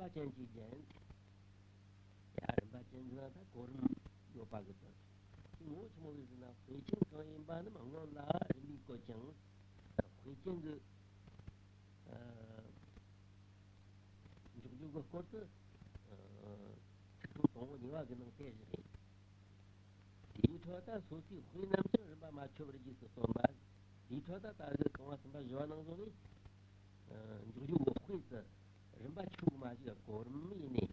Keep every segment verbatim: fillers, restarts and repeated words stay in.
པ་ཅན་གྱི་རྒྱན། ཡ་རིམ་པ་ཅན་ཟེར་ན་ད་གོ་རིམ་ཡོད་པ་གི་དོན། དེ་ངོ་བོ་ཆི་མོ་ཟིག་ཟེར་ན། དཔེ་ཅན་གང་ཡིན་པ་རྣམས་སྔོན་ལ་རིམ་པས་བཀོད་ཀྱང་། དཔེ་ཅན་གྱི་ཨ་འཇོག་རྒྱུ་གི་སྐོར་དུ་ཨ་ཚིག་དོན་དང་པོ་གཉིས་པ་གི་ནང་དེ་བཞག་ཡིན། དེའི་འཕྲོ་ད་སོ་སོའི་དཔེ་རྣམས་ཀྱང་རིམ་པ་མ་ཆད་པར་རྗེས་སུ་སྟོན་པ། དེའི་འཕྲོ་ད་ད་གི་རྐང་བ་གསུམ་པ་བཞི་བ་ནང་བཟུང་ནས། ཨ་འཇོག་རྒྱུ་གི་དཔེ་དེ་རིམ་པ་ཆད་མ་ཞིག་གོ་རིམ་ཡིན་ནས།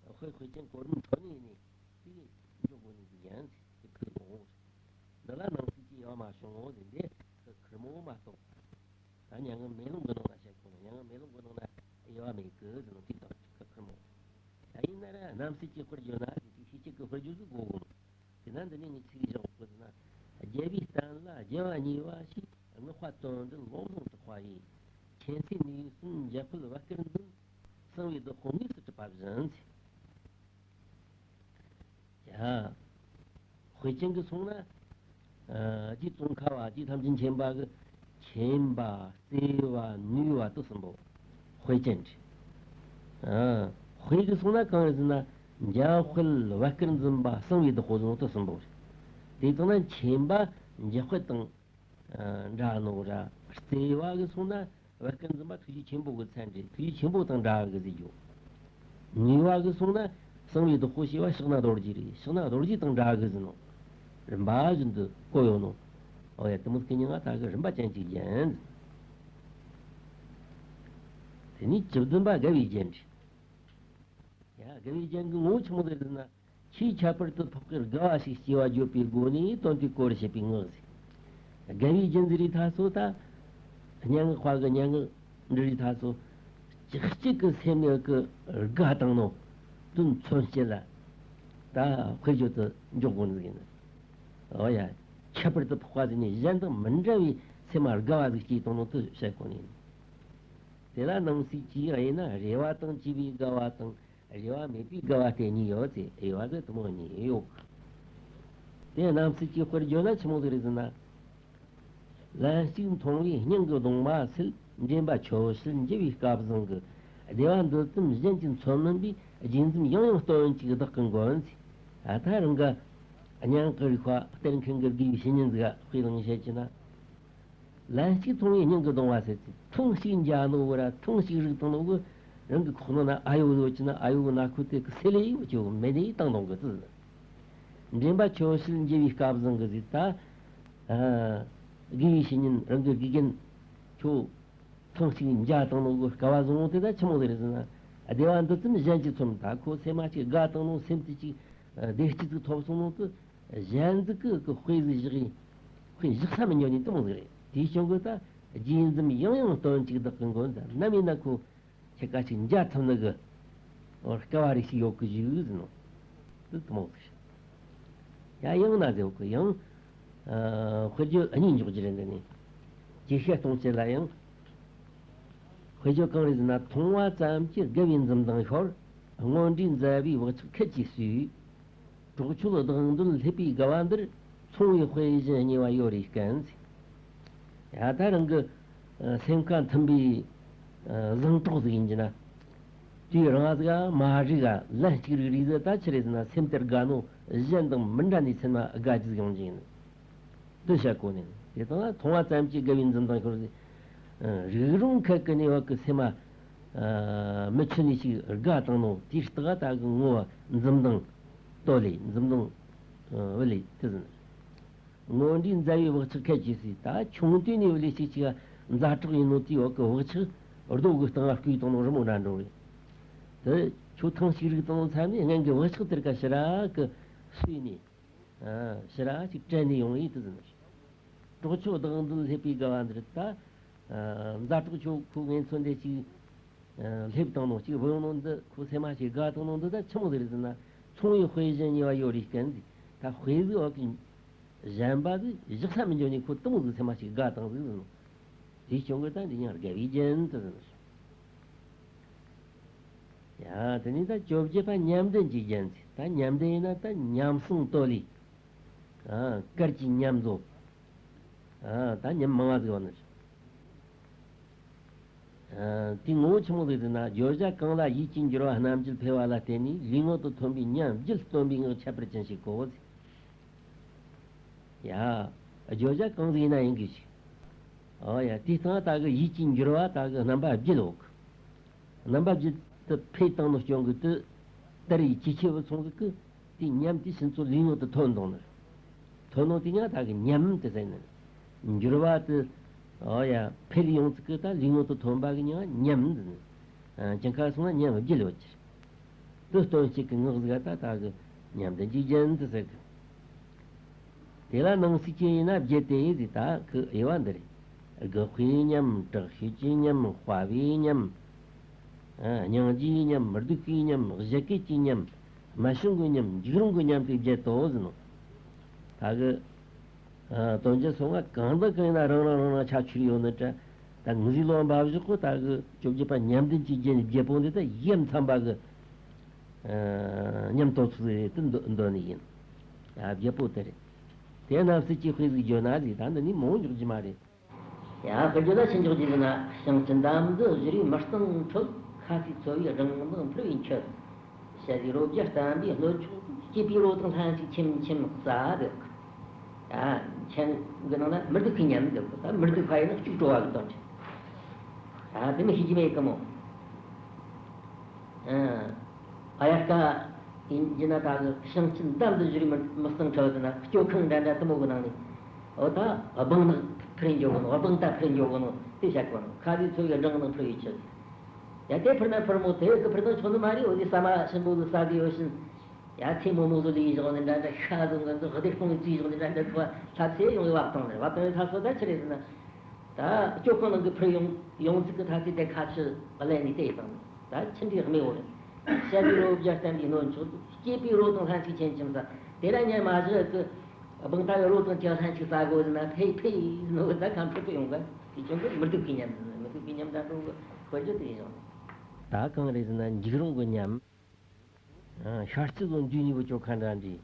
དཔེ་དཔེ་ཅན་གོ་རིམ་འཕྲོ་ནས་ཡིན་ནས་དེ་འཇོག་དགོས་ནི་ཟིག་ཡིན་ཟེར། དེ་ཁུར་དགོས། འདི་ལ་ནང་གསེས་ཀྱི་དབྱེ་བ་མ་བྱུང་ངོ་ཟེར། འདི་ཁུར་ཁུར་མོ་མ་གཏོགས། ད་མྱ་ངན་མེ་ལོང་གི་ནང་ན་བཤད་གོ་ནི། མྱ་ངན་མེ་ལོང་གི་ནང་ན་དབྱེ་བ་མེད་གི་ཟེར་ནོ་དེ་དང་ཁུར་ཁུར་མོ། ད་ཡིན་ན་ར་རྣམ་སྲས་ཀྱི་དཔེར་བརྗོད་ན་དེ་དེ་ཤེས་བྱེད་ཀྱི་དཔེར་བརྗོད་ཟིག་དགོས་གོ་ནོ། དེས་ན་འདི་ནས་ངས་ཆི་ཟིག་བཞག་དགོས་ཟེར་ན། རྒྱལ་བའི་བསྟན་ལ་རྒྱལ་བ་གཉིས་པ་ཞེས། བསྔགས་པ་དོན་འགྲུབ་ལུང་ཟུང་དྲག་པ་ཡི། མཁྱེན་བརྩེ་ནུས་གསུམ་འཇམ་དཔལ་བར་སྐུར་འཛིན། གསང་བའི་བདག་པོ་དངོས་སུ་གྲུབ་པ་བཞིན། ཡ། དཔེ་ཅན་གྱི་གསུང་ན། ཨ་རྗེ་ཙོང་ཁ་པ་རྗེ་ཐམས་ཅད་མཁྱེན་པ་གི་མཁྱེན་པ་བརྩེ་བ་ནུས་པ་དེ་གསུམ་པོ་དཔེ་ཅན་རེད། ཨ་དཔེ་གི་གསུང་ན་གང་རེད་ཟེར་ན། འཇམ་དཔལ་བར་སྐུར་འཛིན་པ་གསང་བའི་བདག་པོ་ཟེར་ནོ་དེ་གསུམ་པོ་རེད། དེ་ཙམ་ན་མཁྱེན་པ་འཇམ་དཔལ་དང་འདྲ་ནོ་ར། བརྩེ་བ་གི་གསུང་ན་བར་སྐུར་འཛིན་པ་ཐུགས་རྗེ་ཆེན་པོ་གི་མཚན་རེད། ཐུགས་རྗེ་ཆེན་པོ་དང་འདྲ་གི་ཟེར་རྒྱུ། ནུས་པ་གི་གསུང་ན་གསང་བའི་བདག་པོ་ཞེས་པ་ཕྱག་ན་རྡོ་རྗེ་རེད། ཕྱག་ན་རྡོ་རྗེ་དང་འདྲ་གི་ཟེར་ནོ། རིམ་པ་བཞིན་དུ་བཀོད་ཡོད་ནོ། ཨོ་ཡ། དེ་མོ་སྐད་ཉིན་ང་ད་གི་རིམ་པ་ཅན་གཅིག་ཡིན། དེ་ནས་བཅུ་བདུན་པ་དགའ་བའི་རྒྱན་རེད། ཡ། དགའ་བའི་རྒྱན་གྱི་ངོ་བོ་ཆི་མོ་ཟིག་རེད་ཟེར་ན། ཆེས་ཁྱད་པར་དུ་འཕགས་པའི་དགའ་བ་ཞིག་སྐྱེ་བ་བརྗོད་པའི་སྒོ་ནས་དོན་དེའི་སྐོར་བཤད་པའི་ངག་ཟིག་དགའ་བའི་རྒྱན་ཟིག་རེད་ད་སོ། ད་སྙན་ངག་པ་གི་སྙན་ངག་འབྲི་རེད་ད་སོ། ཅིག་གཅིག་གི་སེམས་ནས་གི་དགའ་བཏང་ནོ་དོན་མཚོན་བྱེད་ལ་ད་དཔེར་བརྗོད་དུ་འཇོག་དགོས་ནི་ཟིག་ཡིན། ཨོ་ཡ། ཁྱད་པར་དུ་འཕགས་པ་ཟིག་ནས་གཞན་དང་མི་འདྲ་བའི་སེམས་མ་དགའ་བ་ཟིག་སྐྱེས་བཏང་ནོ་དེ་བཤད་དགོས་ནི་ཡིན། དེ་ལ་ནང་གསེས་ཀྱི་ཡང་ཡིན་ན་རེ་བ་དང་བཅས་པའི་དགའ་བ་དང་། རེ་བ་མེད་པའི་དགའ་བ་སྟེ་གཉིས་ཡོད་ཚེ། དབྱེ་བ་ཟེར་དེ་མོ་གཉིས་ཡོད། དེ་རྣམ་སྲས་ཀྱི་དཔེར་བརྗོད་ན་ཆི་མོ་ཟིག་རེད་ཟེར་ན། ལན་གཅིག་མཐོང་བས་སྙིང་གི་གདུང་མ་སད། འདྲེན་པ་ཆོས་བཤད་འགྱུར་བའི་སྐལ་བཟང་གི། བདེ་བ་འདི་ཙམ་གཞན་གྱིས་མཚོན་མིན་པའི། རྗེས་འཛུམ་ཡང་ཡང་སྟོན་ཅིག་བདག་གི་མགོན་ཟེར། ད་ལྟ་རང་གི་སྙན་ངག་གི་རིག་པ་སྟེར་མཁན་གྱི་དགེ་བའི་བཤེས་གཉེན་ཟིག་ག་དཔེ་བླངས་བཤད་ཀྱི་ན། ལན་གཅིག་མཐོང་བས་སྙིང་གི་གདུང་བ་སད་ཟེར། ཐེངས་གཅིག་མཇལ་ནོ་བོ་ར་ཐེངས་གཅིག་རིག་བཏང་ནོ་གི་རང་གི་ཁོག་ནང་ན་ཨ་ཡོ་ཡོད་ཀྱི་ན་ཨ་ཡོ་གི་ན་ཁུ་དེ་གི་སེ་ལེ་ཡོད་ཀྱི་མེད་ནས་བཏང་གཏོང་གི་ཙི། འདྲེན་པ་ཆོས་བཤད་འགྱུར་བའི་སྐལ་བཟང་གི་ཟེར། ད་ཨ་དགེ་བའི་བཤེས་གཉེན་རང་གི་དགེ་རྒན་ཁྱོད་ཐེངས་གཅིག་མཇལ་བཏང་ནོ་གི་སྐལ་བ་བཟང་བོ་དེ་ད་ཆི་མོ་ཟིག་རེད་ཟེར་ན། བདེ་བ་འདི་ཙམ་གཞན་གྱིས་མཚོན། ད་ཁོ་སེམས་མ་གཅིག་དགའ་བཏང་ནོ་སེམས་དེ་གཅིག་བདེ་སྐྱིད་ཅིག་ཐོབ་སོང་ནོ་དེ། གཞན་ཟིག་གི་གི་དཔེ་ཟིག་བཞག་གི། དཔེ་བཞག་ས་མི་འཇོག་ནི་དེ་མོ་ཟིག་རེད། དེའི་རྐྱེན་གྱིས་ད་རྗེས་འཛུམ་ཡང་ཡང་སྟོན་ཅིག་བདག་གི་མགོན་ཟེར། ནམ་ཡིན་ན་ཁོ་ཁྱེད་ཀ་ཅིག་མཇལ་ཐུབ་ནི་གི་སྐལ་བ་རེ་ཞིག་ཡོད་གི་བཞུགས་ཟེར་ནོ། དེ་དེ་མོ་ཟིག་རེད། ཡ་ཡང་ན་ཟེར་གི་ཡང་། ཨ་དཔེར་བརྗོད་གཉིས་འཇོག་རྒྱུ་རེད། འདི་ནི་ཇེ་ཤེས་གཏོང་བྱེད་ལ་ཡང་། དཔེར་བརྗོད་གང་རེད་ཟེར་ན། མཐོང་བ་ཙམ་གྱིས་དགའ་བའི་འཛུམ་མདངས་ཤོར། སྔོན་འདྲིས་མཛའ་བའི་བག་ཆགས་ཁད་ཀྱིས་བསུས། གྲོགས་མཆོད་བདག་འདོད་སླེབས་པའི་དགའ་བ་འདིར། མཚུངས་པའི་དཔེ་གཞན་རྙེད་པ་ཡོད་རེ་སྐན་ཟེར། ཡ་ད་རང་གི་ཨ་སེམས་ཁ་མཐུན་པའི་ཨ་བཟང་གྲོགས་ཟིག་ཡིན་གྱི་ན། དུས་རང་ཟིག་ག་མ་རིག་ག་ལན་གཅིག་རིག་རིག་ཟིག་ད་ཆི་རེད་ཟེར་ན། སེམས་དེར་དགའ་ནོ་གཞན་དང་མི་འདྲ་ནས་སེམས་མ་དགའ་རྒྱུ་ཟིག་ཡོང་གི་ཡིན། དེ་བཤད་གོ་ནས་དེ་དང་མཐོང་བ་ཙམ་གྱིས་དགའ་བའི་འཛུམ་མདངས་ཤོར་ཟེར། རིག་རུང་ཁད་ཀྱི་ནས་བ་གི་སེམས་མ་མི་ཆུད་ནས་ཞིག་དགའ་བཏང་ནོ་དེའི་རྟགས་ད་གི་ངོ་བ་འཛུམ་མདངས་སྟོད་ལས་འཛུམ་མདངས་བུ་ལས་དེ་ཟིན། སྔོན་འདྲིས་མཛའ་བའི་བག་ཆགས་ཁད་ཀྱིས་བསུས། ད་ཆུང་དུས་ནས་བུ་ལས་ཞིག་ཅིག་མཛའ་གྲོགས་ཡིན་ནོ་དེའི་བ་གི་བག་ཆགས་རྡོ་གི་སྟེང་ང་བརྐོས་བཏང་ནོ་རི་མོ་འདྲ་འགྲོ་རེད། དེ་ཁྱོད་ཐེངས་ཤིག་རིག་བཏང་ནོ་ཚ་ནས་སྔོན་གི་བག་ཆགས་དེར་ཀ་ཞི་ར་གི་བསུས་ནས། ཨ་ཕྱིར་ར་ཅིག་དྲན་ནས་ཡོང་ཡིན་དུ་ཟིན། གྲོགས་མཆོད་བདག་འདོད་སླེབས་པའི་དགའ་བ་འདིར་ད། ཨ་མཛའ་གྲོགས་ཁྱོད་ཁོ་ངན་ཚོ་འདི་ཅིག་ཨ་སླེབས་བཏང་ནོ་ཅིག་བུད་ཡོང་ནོ་འདི་ཁོ་སེམས་མ་ཞིག་དགའ་བཏང་ནོ་འདི་ད་ཆི་མོ་ཟིག་རེད་ཟེར་ན། མཚུངས་པའི་དཔེ་གཞན་རྙེད་པ་ཡོད་རེ་སྐན་ཟིག་ད་དཔེ་ཟིག་འོག་གི་གཞན་པ་ཟིག་བཞག་ས་མི་འཇོག་ནས་ཁོ་དེ་མོ་ཟིག་སེམས་མ་ཞིག་དགའ་བཏང་ཟིག་ཟེར་ནོ། དེའི་རྐྱེན་གྱིས་ད་འདི་ཡང་དགའ་བའི་རྒྱན་དུ་ཟེར་ནོ། ཡ། དེ་ནས་ད་བཅོ་བརྒྱད་པ་ཉམས་ལྡན་གྱི་རྒྱན་ཟེར། ད་ཉམས་ལྡན་ཡིན་ན་ད་ཉམས་སོང་སྟོད་ལས། ཨ་གར་གྱི་ཉམས་བཟོ། ཨ་ད་ཉམས་མང་བ་ཟིག་བ་ནི། དེའི་ངོ་བོ་ཆི་མོ་ཟིག་ཟེར་ན། བརྗོད་བྱ་གང་ལ་ཡིད་ཀྱི་འགྱུར་བ་རྣམ་འགྱུར་འཕེལ་བ་ལ་བརྟེན་ནས་ལུས་ངག་ཏུ་ཐོན་པའི་ཉམས་བརྒྱུད་སྟོན་པའི་ངག་ཁྱད་པར་ཅན་ཞིག་གོ། ཡ། བརྗོད་བྱ་གང་ཟིག་ཡིན་ན་ཡིན་གི་ཞིག་ཨོ་ཡ། དེའི་སྟེང་ད་གི་ཡིད་ཀྱི་འགྱུར་བ་ད་གི་རྣམ་པ་བརྒྱད་ཡོད་གི་རྣམ་པ་བརྒྱད་དུ་འཕེལ་བཏང་ནོ་སྐྱོན་གི་དུ་དར་ཡི་ཇེ་ཆེ་བུད་སོང་ཟིག་གི་དེ་ཉམས་དེ་ཕྱིན་ཚུལ་ལུས་ངག་ཏུ་ཐོན་བཏང་ནི། ཐོན་ནོ་དེ་ཉག་ད་གི་ཉམས་དེ་ཟེར་ནི། འགྱུར་བ་དེ་ཨོ་ཡ་འཕེལ་ཡོང་ཟིག་གི་ད་ལུས་ངག་ཏུ་ཐོན་པ་གི་ཉག་ཉམས་དེ་ནི། ཅི་ཁ་སོང་ན་ཉམས་བརྒྱད་ཡོད་ཀྱི། དེ་སྟོན་བྱེད་ཀྱི་ངག་ཟིག་ད་ད་གི་ཉམས་ལྡན་གྱི་རྒྱན་དུ་ཟེར་གི། དེ་ལ་ནང་གསེས་ཀྱི་ཡིན་ན་བརྒྱད་དེ་ཡིན་ཟིག་ད་གི་དབྱེ་བ་འདི་རེད། དགག་པའི་ཉམས། དྲག་ཤུལ་གྱི་ཉམས། དཔའ་བའི་ཉམས། སྙིང་རྗེའི་ཉམས། སྡིག་པའི་ཉམས། གཞལ་བྱེད་ཀྱི་ཉམས། སྨྲ་བྱུང་གི་ཉམས། འཇིགས་རུང་གི་ཉམས་ཏེ་བརྒྱད་དོ་ཟེར་ནོ། ད་གི། ཨ། དོན་བརྒྱད་སོང་ང་གང་དང་གང་ཡིན་ན་རང་རང་རང་རང་ཆ་ཆུར་ཡོད་ནི་དྲ། ད་ངུ་ཟིག་ལོ་འབབ་བཞག་གོ་ད་གི་བཅོ་བརྒྱད་པ་ཉམས་ལྡན་གྱི་རྒྱན་བརྒྱད་པོ་འདི་ད་ཡ་མཚན་པ་གི། ཨ། ཉམས་དོ་ཚུལ་རེད་དུ་འདོ་འདོ་ནི་ཡིན། ཨ། བརྒྱད་པོ་དེ་རེད། དེ་རྣམས་སུ་ཅི་དཔེ་ཟིག་བརྗོད་ན་ཟིག་ད་འདི་ནི་མོ་འཇོག་རྒྱུ་མ་རེད། ཡང་དཔེ་བརྗོད་ལ་ཕྱིན་འཇོག་རྒྱུ་ཟིག་ན། ཞིང་བཅུ་འདམ་དུ་བཞུར་བའི་མི་གཙང་ཁྲོད། ཁ་ཟས་འཚོ་བའི་སྦྲང་ནག་འཕུར་བའི་ཁྱི། ཞལ་ཟས་རོ་བརྒྱ་བསྟན་པའི་སྣོད་མཆོག་ཏུ། སྐྱེས་པའི་རོ་དང་ལྷན་ཅིག་ཁྱིམ་ཁྱིམ་ཟ་འདོད། ཨ། མཆན་གི་ནང་ན་མི་སྡུག་པའི་ཉམས་འདོད་གོ་ད་མི་སྡུག་པ་ཡིན་ན་སྐྱུག་བྲོ་བ་གི་དོན་རེད། ཨ། དེ་མི་ཤེས་ཀྱི་མེད་གི་མོ། ཨ། ཨ་ཡ་ཀ་ཡིན་རྒྱུ་ན་ད་གི་ཞིང་ཆེན་འདམ་དུ་བཞུར་བའི་མི་མི་གཙང་ཁྲོད་དུ་ན་སྐྱོ་ཁང་འདྲ་འདྲ་དུ་མོ་གི་ནང་ནས། འོ་ད་སྦྲང་ནག་འཕུར་འགྱོ་གི་ནོ། སྦྲང་རྟ་འཕུར་འགྱོ་གི་ནོ་དེ་བཤད་གོ་ནོ། ཁ་ཟས་འཚོ་བའི་སྦྲང་ནག་འཕུར་བའི་ཁྱི། ཡ་དེ་འཕུར་ན་འཕུར་མོ་དེ་གི་འཕུར་ན་ཆོག་ནི་མ་རེད། འོ་དེ་ཟ་མ་ཞིམ་པོ་གི་ཟ་གི་ཡོད་ཕྱིན། ཡ་ཚེ་མོ་མོ་ཟོ་ལི་བཞག་ནི་འདྲ་འདྲ། ཤ་ཟོ་ང་ཚོ་གི་དེ་སྟོང་གི་བཙུགས་བཞག་ནི་འདྲ་འདྲ། ཁོ་ལྷ་ཚེ་ཡོང་བའི་བབ་བཏང་ནི་བབ་བཏང་བའི་ཐ་སོ་ད་ཆི་རེད་ཟེར་ན། ད་སྐྱོ་ཁང་ནང་གི་འཕུར་ཡོང་ཡོང་ཚིག་གི་ཐ་ཚིག་དེ་ཁ་ཆུ་གླེན་ནས་བལྟས་བཏང་ནི་ད་ཆི་འདྲའི་རྨེ་བོ་རེད། ཞལ་ཟས་རོ་བརྒྱ་བསྟན་པའི་སྣོད་མཆོག་ཏུ། སྐྱེས་པའི་རོ་དང་ལྷན་ཅིག་ཁྱིམ་ཁྱིམ་ཟ། དེ་ལ་ཉན་མ་བཞག་གི། སྦྲང་རྟ་གི་རོ་དང་ཁྱི་ལྷན་ཅིག་ཟ་དགོས་ཟེར་ན་ཕེ་ཕེ་ནོ་ད་ཁམ་ཕེ་ཕེ་ཡོང་གི། དེ་ཀྱང་གི་མི་སྡུག་པའི་ཉམས་ཟེར། མི་སྡུག་པའི་ཉམས་འདྲ་འགྲོ་གི་དཔེ་བརྗོད་དེ་ཡིན་ཞིང་། ད་གང་རེད་ཟེར་ན་འཇིགས་རུང་གི་ཉམས། ཤར་སྤྱི་ཚོ་འདུས་ཉི་བུ་ཅོ་ཁ་འདྲ་འདྲ།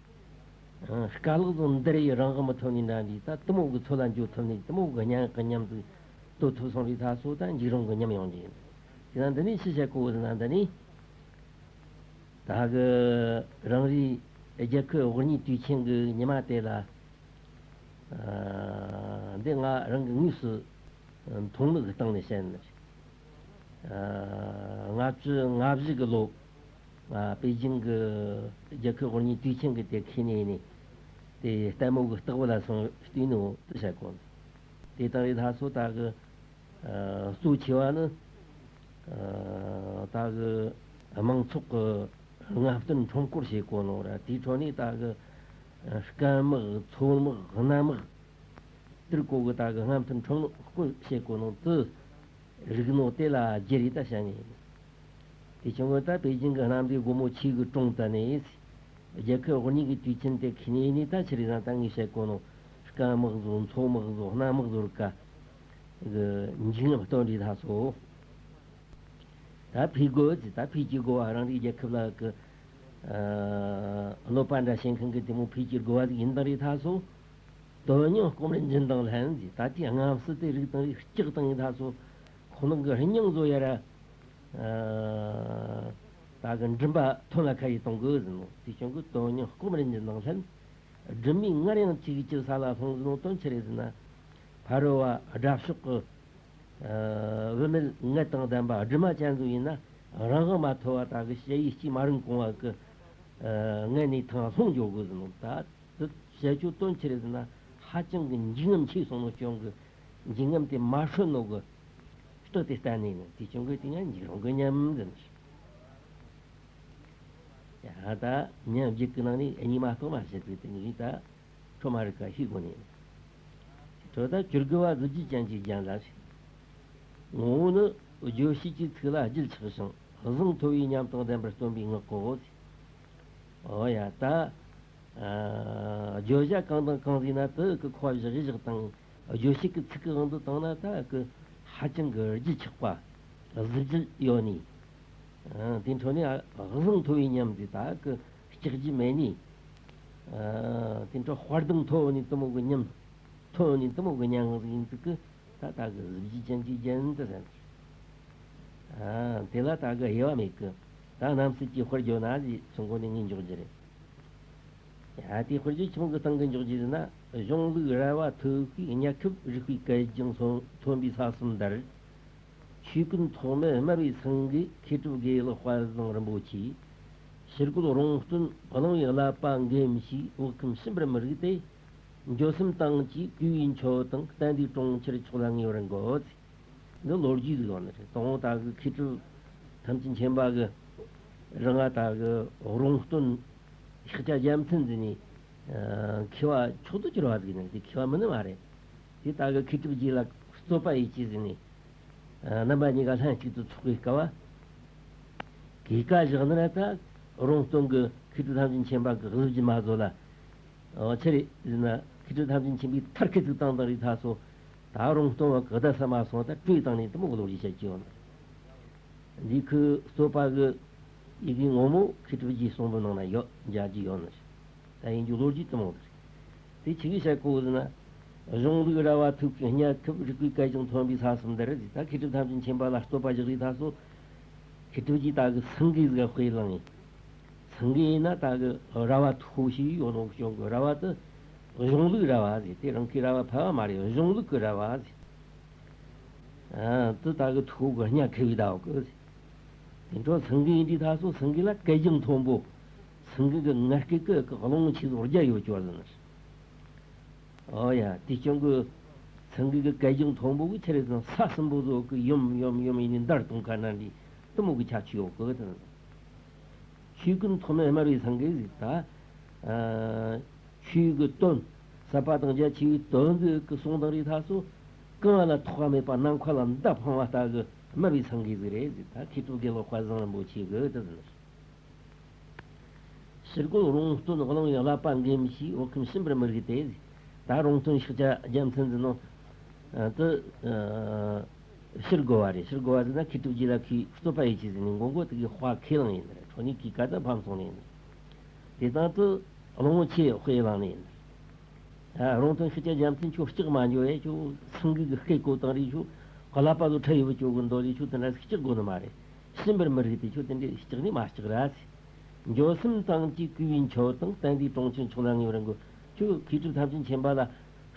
རྐ་ལག་ཚོ་འདི་རེ་རང་དབང་མི་ཐོབ་ནི་འདྲ་འདྲ། ད་དུ་མོ་གི་ཚོད་ལ་འཇོག་ཐུབ་ནི་དུ་མོ་གི་སྙན་ངག་གི་ཉམས་ཟིག་དོད་ཐུབ་སོང་རེད་ད་སོ། ད་འཇིགས་རུང་གི་ཉམས་ཡོང་གི་ཡིན། དེ་ན་འདི་ནས་ཕྱི་བཤད་གོ་ཟེར་ན་འདི་ནས། ད་གི་རང་རེའི་རྒྱལ་ཁབ་དབུ་བརྙེས་དུས་ཆེན་གི་ཉི་མ་དེ་ལ། འདི་ང་རང་གི་དངོས་སུ་མཐོང་ལུགས་སྟེང་ནས་བཤད་ནི་རེད། ལྔ་བཅུ་ང་བཞི་གི་ལོ། པེ་ཅིང་གི་རྒྱལ་ཁབ་དབུ་བརྙེས་དུས་ཆེན་གི་དེ་ཁེ་ནས་ནས་དེ་ལྟད་མོ་གི་རྟགས་བུ་ལ་སོང་བལྟས་ནོ་དེ་བཤད་གོ། དེ་དང་རེད་ད་སོ་ད་གི། གཙོ་ཆེ་བ་ནི། ད་གི་དམངས་ཚོགས་ཀྱི་རྔ་སྟོན་ཁྲོམ་སྐོར་བྱེད་གོ་ནོ་ར། དེའི་ཁྲོད་ནས་ད་གི་སྐམ་དམག་མཚོ་དམག་གནམ་དམག་དེར་གོ་གི་ད་གི་རྔ་སྟོན་ཁྲོམ་སྐོར་བྱེད་གོ་ནོ་དེ་རིག་ནོ་དེ་ལ་རྒྱུ་རེད་ད་བཤད་ནས། དེ་བྱུང་བ་ད་པེ་ཅིང་གི་གནམ་བདེ་སྒོ་མོ་ཆེ་གི་གྲོང་དུ་ནས། རྒྱལ་ཁབ་དབུ་བརྙེས་ཀྱི་དུས་ཆེན་དེ་ཁེ་ནས་ནས་ད་ཆི་རེད་ཟེར་ན་ད་ངས་བཤད་གོ་ནོ། སྐམ་དམག་བཟོ་མཚོ་དམག་བཟོ་གནམ་དམག་བཟོ་རིགས་ཀ་གི་འཇིགས་ཉམས་སྟོན་རེད་ད་སོ། ད་ཕེབས་དགོས་ཟེར། ད་ཕེབས་ཀྱི་དགོས་བ་རང་རེའི་རྒྱལ་ཁབ་ལ་གི་གནོད་པ་འདྲ་བྱེད་མཁན་གི་དེ་མོ་ཕེབས་ཀྱི་དགོས་བ་ཟིག་ཡིན་ད་རེད་ད་སོ། དོན་སྙིང་སྐོམ་རིན་འབྱིན་དང་ལྷན་ཟེར། ད་དེའི་རྔམ་སྲི་དེ་རིགས་དང་རིགས་སྐྱག་དང་ཡིན་ད་སོ། ཁོ་ནང་གི་སྙིང་བཟོ་ཡ་ར། ད་གི་མགྲིན་པ་ཐོན་ལ་ཁ་ཡི་གཏོང་དགོས་ཟེར་ནོ། དེ་བྱུང་གི་དོན་སྙིང་སྐོམ་རིན་འབྱིན་དང་ལྷན། སྒྲིབ་མེད་སྔར་ཡང་ཆོས་ཀྱི་ས་ལ་ལྷུང་ཟེར་ནོ་དོན་ཆི་རེད་ཟེར་ན། ཕ་རོལ་བ་དགྲ་ཕྱོགས་ཀྱི་བུད་མེད་མངལ་དང་ལྡན་པ་སྦྲུམ་མ་ཅན་ཚོ་ཡིན་ན་རང་དབང་མ་ཐོབ་པ་ད་གི་ཞ་ཡི་སྐྱེས་མ་རུངས་གོང་བ་གི་མངལ་ནས་ཐང་ལྷུང་འགྱོ་དགོས་ཟེར་ནོ། ད་དེ་བཤད་རྒྱུ་དོན་ཆི་རེད་ཟེར་ན་ཧ་ཅང་གི་འཇིགས་རྔམ་ཆེ་སོང་ནོ་རྐྱེན་གི་འཇིགས་རྔམ་དེ་མ་ཧྲོལ་ནོ་གི། སྟོད་དེ་བསྟན་ནས་ནི་དེ་བྱུང་གི་དེ་ཡང་འཇིགས་རུང་གི་ཉམས་ཟེར། ཡ་ད་ཉམས་བརྒྱད་ཀྱི་ནང་ནས་གཉིས་མ་གཏོགས་མ་བཤད་པའི་དེ་ནི་ད་ཁྲོ་མ་རིག་པ་ཤེས་དགོས་ནས། ཁྲོ་ད་བཅུ་དགུ་བ་གཟི་བརྗིད་ཅན་གྱི་རྒྱན་ལ། ངོ་བོ་ནི་བརྗོད་བྱེད་ཀྱི་ཚིག་ལ་རྒྱུད་ཆགས་ཤིང་གཟེངས་མཐོ་བའི་ཉམས་དང་ལྡན་པར་སྟོན་པའི་ངག་གོ། ཨོ་ཡ་ད། བརྗོད་བྱ་གང་དང་གང་ཟིག་ན་དེ་གི་ཁོ་བཞག་བཞག་དང་བརྗོད་བྱེད་ཀྱི་ཚིག་གི་དབང་དུ་བཏང་ན་ད་གི་ཧ་ཅང་གི་རྒྱུད་ཆགས་པ་གཟི་བརྗིད་ཡོད་ནི། དེ་འཕྲོ་ནས་གཟེངས་མཐོ་བའི་ཉམས་དེ་ད་གི་སྐྲག་རྒྱུ་མེད་ནི། དེ་འཕྲོ་དཔའ་གདེང་མཐོ་ནི་དུ་མོ་གི་ཉམས་མཐོ་ནི་དུ་མོ་གི་ཉམས་ཟིག་ཡིན་ཙི་གི་ད་ད་གི་གཟི་བརྗིད་ཅན་གྱི་རྒྱན་དུ་ཟེར། ཨ། དེ་ལ་ད་གི་དབྱེ་བ་མེད་གི། ད་རྣམ་སྲས་ཀྱི་དཔེར་བརྗོད་ན་ཟེར་ཚུལ་འགོ་ནས་ངས་འཇོག་རྒྱུ་རེད། ཡ། དེ་དཔེར་བརྗོད་ཆི་མོ་གི་སྟེང་གི་འཇོག་རྒྱུ་ཟེར་ན། གཞུང་ལུགས་ར་བ་ཐོད་བརྒལ་གཉའ་ཁེབས་རིག་པའི་གད་རྒྱངས་མཚོན་ཐོན་པའི་ས་གསུམ་དར། ཆོས་ཀུན་ཐོགས་མེད་སྨྲ་བའི་སེང་གེ། མཁས་གྲུབ་དགེ་ལེགས་དཔལ་བཟང་རིན་པོ་ཆེ། ཕྱིར་རྒོལ་རོང་སྟོན་གླང་བོའི་བསླབ་པ་འགེམས་ཤིང་། བག་འཁུམས་ཕྱིན་པར་མི་རིགས་ཏེ། འགྱོད་སེམས་དང་བཅས་གུས་པས་མཆོད་དང་། བསྟན་འདིའི་གྲོང་ཁྱེར་མཆོག་ལ་ངེས་པར་འགོད། འདི་ལོ་རྒྱུས་ཟིག་ཡོད་ནི་རེད། དང་པོ་ད་གི་མཁས་གྲུབ་ཐམས་ཅད་མཁྱེན་པ་གི་རིང་ང་ད་གི་རོང་སྟོན་ཤཱཀྱ་རྒྱལ་མཚན་ཟེར་ནི། ཨ། མཁས་པ་མཆོག་ཏུ་གྱུར་བ་ཟིག་ནི་དེ་མཁས་པ་མིན་ནི་མ་རེད། དེ་ད་གི་མཁས་གྲུབ་རྗེ་ལ་རྩོད་པ་ཡེད་ཅི་ཟེར་ནི། ཨ། རྣམ་པ་གཉིས་ཀ་ལྷན་ཅིག་ཏུ་ཚོགས་པའི་སྐབས། གས་ཀ་བཞག་ན་ད་རོང་སྟོན་གི་མཁས་གྲུབ་ཐམས་ཅད་མཁྱེན་པ་གི་གཟི་བརྗིད་མ་བཟོད་ལ། ཨོ། ཆི་རེད་ཟེར་ན། མཁས་གྲུབ་ཐམས་ཅད་མཁྱེན་པས་མཐར་སྐད་ཅིག་བཏང་བཏང་རིགས་ཐ་སོ། ད་རོང་སྟོན་བ་གི་བརྡ་ས་མ་སོང་། ད་སྤྲོས་བཏང་ནས་དེ་མོ་གི་ལོ་རྒྱུས་བཤད་ཀྱི་ཡོད་ནི། འདི་ཁོའི་རྩོད་པ་གི་ཡི་གེ་ངོ་མ་མཁས་གྲུབ་རྗེའི་གསུང་འབུམ་ནང་ན་ཡོད། མཇལ་རྒྱུ་ཡོད་ནི། ད་ཡིན་རྒྱུ་ལོ་རྒྱུས་དེ་མོ་རེད། དེ་ཆི་གི་བཤད་གོ་ཟེར་ན། གཞུང་ལུགས་ར་བ་ཐོད་བརྒལ་གཉའ་ཁེབས། རིག་པའི་གད་རྒྱངས་མཚོན་པའི་ས་གསུམ་དར་ཟེར། ད་མཁས་གྲུབ་ཐམས་ཅད་མཁྱེན་པ་ལ་རྩོད་པ་རྒྱག་རིགས་ཐ་སོ། མཁས་གྲུབ་རྗེས་ད་གི་སེང་གེ་ཟིག་དཔེ་བླངས་ཡིན། སེང་གེ་ཡིན་ན་ད་གི་ར་བ་མཐོ་ཤོས་ཡོད་ནོ་གི་རྐྱེན་གི་ར་བ་དེ་གཞུང་ལུགས་ར་བ་ཟེར། དེ་རང་གི་ར་བ་ཕལ་བ་མ་རེད། གཞུང་ལུགས་གི་ར་བ་ཟེར། ཨ། དེ་ད་གི་མཐོ་གི་གཉའ་ཁེབས་ཡི་ད་འོ་གི་ཟེར། དེ་འཕྲོ་སེང་གེ་ཡིན་དུས་ཐ་སོ། སེང་གེ་ལ་གད་རྒྱངས་མཐོན་པོ། སེང་གེ་གི་ངར་སྐད་གི་གླང་ཆེན་ཟོར་རྒྱ་ཡོད་ཅོ་ཟེར་ནི། ཨོ་ཡ། དེ་རྐྱེན་གི་སེང་གེ་གི་གད་རྒྱངས་མཐོན་པོ་གི་ཆི་རེད་ཟེར་ན། ས་གསུམ་པོ་ཟོ་གི་ཡོམ་ཡོམ་ཡོམ་ཡིན་ནི་འདར་གཏོང་ཁ་ན་འདི་དེ་མོ་གི་ཁྱད་ཆོས་ཡོད་གི་ཟེར། ཆོས་ཀུན་ཐོགས་མེད་སྨྲ་བའི་སེང་གེ་ཟིག་ད། ཨ། ཆོས་ཀྱི་དོན། ཟབ་པ་དང་རྒྱ་ཆེ་བའི་དོན་ཟིག་གི་གསུང་དང་རིགས་ཐ་སོ། གང་ལ་ཐོགས་པ་མེད་པ། ནམ་མཁའ་ལ་མདའ་འཕངས་པ་ལྟ་གི་སྨྲ་བའི་སེང་གེ་ཟིག་རེད་ཟེར། ད་མཁས་གྲུབ་དགེ་ལེགས་དཔལ་བཟང་རིན་པོ་ཆེ་གི་དེ་ཟེར། ཕྱིར་རྒོལ་རོང་སྟོན་གླང་བོའི་བསླབ་པ་འགེམས་ཤིང་། བག་འཁུམས་ཕྱིན་པར་མི་རིགས་ཏེ་ཟེར། ད་རོང་སྟོན་ཤཱཀྱ་རྒྱལ་མཚན་ཟེར་ནོ། ཨ། དེ། ཨ། ཕྱིར་རྒོལ་བ་རེད། ཕྱིར་རྒོལ་བ་ཟེར་ན་མཁས་གྲུབ་རྗེ་ལ་ཁོས་རྩོད་པ་ཡེད་ཅི་ཟེར་ནས་མགོ་མགོ་དེ་གི་དཔའ་ཁས་བླངས་ཡིན་ནི་རེད། འཕྲོ་ནས་གས་ཀ་ད་ཕམ་སོང་ནི་ཡིན་ནི། དེ་དང་དུ་གླང་པོ་ཆེ་དཔེ་བླངས་ནི་ཡིན་ནི། ཨ། རོང་སྟོན་ཤཱཀྱ་རྒྱལ་མཚན། ཁྱོད་སྐྲག་མ་འགྱོ་ཨེ། ཁྱོད་སེང་གེ་གི་སྐད་གོ་བཏང་རིས། ཁྱོད་གླ་པ་ཚོ་ཁྲ་ཡོད་པ་ཅོ་གི་འདོད་རིས། ཁྱོད་དེ་འདྲ་ཟིག་སྐྲག་དགོས་ནི་མ་རེད། ཕྱིན་པར་མི་རིགས་ཏེ། ཁྱོད་དེ་འདྲའི་སྐྲག་ནི་མ་སྐྲག་ར་ཟེར། འགྱོད་སེམས་དང་བཅས་གུས་པས་མཆོད་དང་། བསྟན་འདིའི་གྲོང་ཁྱེར་མཆོག་ལ་ངེས་པར་འགོད། ཁྱོད་མཁས་གྲུབ་ཐམས་ཅད་མཁྱེན་པ་ལ་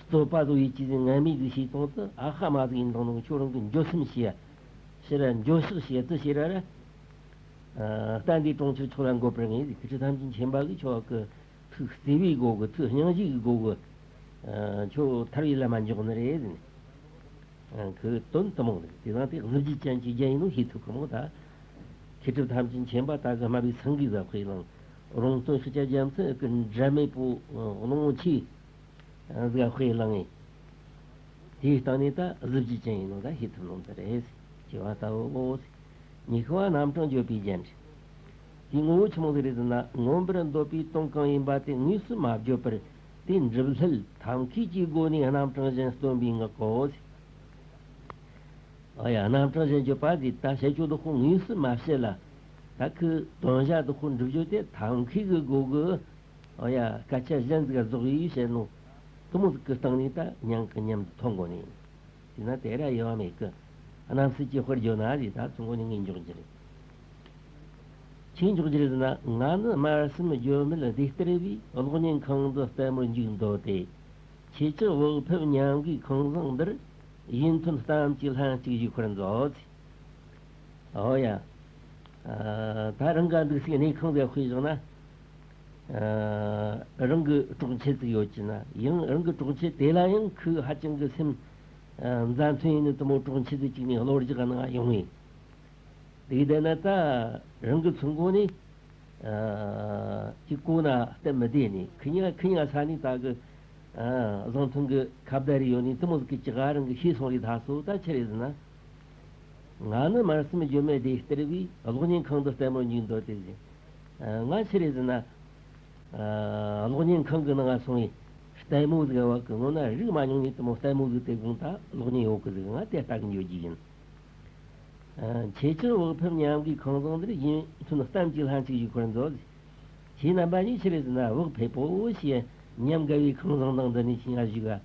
རྩོད་པ་ཟོ་ཡེད་ཅི་ཟེར་ངན་སྨྲས་ཟིག་བྱས་སོང་ཙི། ཨ་ཧ་མ་ཟིག་ཡིན་དང་ནོ། ཁྱོད་རང་གི་འགྱོད་སེམས་ཞི་ཡ། ཕྱིར་ར་འགྱོད་བཤགས་བྱེད་དུ་ཕྱིར་ར་ར། ཨ། བསྟན་འདིའི་གྲོང་ཁྱེར་མཆོག་ལ་འགོད་པར་ངེས་ཟེར། མཁས་གྲུབ་ཐམས་ཅད་མཁྱེན་པ་གིས་ཁྱོད་གི་ཐུགས་བརྩེ་བའི་སྒོ་གི། ཐུགས་སྙིང་རྗེ་གི་སྒོ་གི། ཨ། ཁྱོད་ཐར་བའི་ལམ་མ་འཇོག་ནི་རེད་ཟེར་ནས། ཨ། ཁོའི་དོན་དེ་མོ་རེད། དེ་དང་དེ་གཟི་བརྗིད་ཅན་གྱི་རྒྱན་ཡིན་ནོ་ཤེས་ཐུབ་གི་མོ། ད་མཁས་གྲུབ་ཐམས་ཅད་མཁྱེན་པ་ད་གི་སྨྲ་བའི་སེང་གེ་ཟིག་དཔེ་བླངས། རོང་སྟོན་ཤཱཀྱ་རྒྱལ་མཚན་གི་འབྲལ་མེད་པོ་གླང་པོ་ཆེ་ཟིག་དཔེ་བླངས་ངེ་དེའི་སྟེང་ནས་ད་གཟི་བརྗིད་ཅན་ཡིན་ནོ་ད་ཤེས་ཐུབ་ནོ་འདི་རེད། ཅེས་པ་ལྟ་བུའོ། ཉི་ཤུ་བ་རྣམ་གྲངས་བརྗོད་པའི་རྒྱན་རེད། དེའི་ངོ་བོ་ཆི་མོ་ཟིག་རེད་ཟེར་ན། མངོན་པར་འདོད་པའི་དོན་གང་ཡིན་པ་དེ་དངོས་སུ་མ་བརྗོད་པར། དེའི་འགྲུབ་སླད་ཐབས་མཁས་ཀྱི་སྒོ་ནས་རྣམ་གྲངས་གཞན་སྟོན་པའི་ངག་གོ། ཨ་ཡ། རྣམ་གྲངས་གཞན་བརྗོད་པ་དེ་ད་བཤད་རྒྱུ་བདག་པོ་དངོས་སུ་མ་བཤད་ལ། ད་ཁོའི་དོན་བྱ་བདག་པོ་འགྲུབ་རྒྱུ་དེ་ཐབས་མཁས་ཀྱི་སྒོ་གི། ཨ་ཡ། སྐད་ཆ་གཞན་ཟིག་བཟོ་གི་བཤད་ནོ། དེ་མོ་ཟིག་གི་སྟེང་ནས་ད་ཉན་གི་མཉམ་དུ་ཐོན་དགོས་ནི་ཡིན། དེས་ན་དེ་ར་དབྱེ་བ་མེད་གི། རྣམ་སྲས་ཀྱི་དཔེར་བརྗོད་ན་ཟེར། ད་ཚུར་མགོ་ནས་ངས་འཇོག་རྒྱུ་རེད། ཆི་འཇོག་རྒྱུ་རེད་ཟེར་ན། ང་ནི་སྨྲ་སེམས་བརྗོད་མེད་བདེ་སྟེར་བའི། གློག་བརྙན་ཁང་འདི་ལྟད་མོར་འཇུག་འདོད་དེ། ཁྱེད་ཅག་བག་ཕེབས་ཉམས་དགའི་ཁང་བཟང་འདིར། ཡིད་མཐུན་གཏམ་གྱིས་ལྷན་ཅིག་བཞུགས་པར་མཛོད། ཨོ་ཡ། ཨ། ད་རང་ག་འདུག་སའི་གནས་ཁང་ཟིག་དཔེ་བཞག་ན། ཨ། རང་གི་གྲོགས་མཆེད་ཅིག་ཡོད་ཀྱི་ན་ཡང་། རང་གི་གྲོགས་མཆེད་དེ་ལ་ཡང་ཁོས་ཧ་ཅང་གི་སེམས། ཨ། མཛའ་མཐུན་ཡིན་ནི་དེ་མོ་གྲོགས་མཆེད་ཅིག་ནས་བློ་རྒྱག་གནང་ཡོང་ངེ། དེ་གི་དེ་ན་ད་རང་གི་ཚུར་མགོ་ནས། ཨ། ཅིག་གོ་ན་སྟབས་མི་བདེ་ནས། ཁི་ཉ་ཁི་ཉ་ས་ནས་ད་གི། ཨ། བཟང་ཐོན་གི་ཁ་བརྡ་རེ་ཡོད་ནས་དེ་མོ་ཟིག་གི་ཅི་ག་རང་གི་ཤེས་སོང་རེད། ད་སོ་ད་ཆི་རེད་ཟེར་ན། ང་ནི་སྨྲ་སེམས་བརྗོད་མེད་བདེ་སྟེར་བའི། གློག་བརྙན་ཁང་དུ་ལྟད་མོར་འཇུག་འདོད་དེ་ཟེར། ཨ། ང་ཆི་རེད་ཟེར་ན། ཨ། གློག་བརྙན་ཁང་གི་ནང་ང་སོང་བའི་ལྟད་མོ་ཟིག་བ་གི་སྔོན་ན་རིག་མ་མྱོང་ནས་དེ་མོ་ལྟད་མོ་ཟིག་དེ་དགོང་དག་གློག་བརྙན་ཡོད་གི་ཟིག་ང་དེ་ལྟ་གི་འགྱོ་རྒྱུ་ཡིན། ཨ། ཁྱེད་ཅག་བག་ཕེབས་ཉམས་དགའི་ཁང་བཟང་འདིར། ཡིད་མཐུན་གཏམ་གྱིས་ལྷན་ཅིག་བཞུགས་པར་མཛོད། ཁྱེད་རྣམ་པ་གཉིས་ཆི་རེད་ཟེར་ན། བག་ཕེབས་པོ་ཞེས་ཉམས་དགའ་བའི་ཁང་བཟང་ནང་འདི་ནས་ཁྱེད་ང་བཞུགས་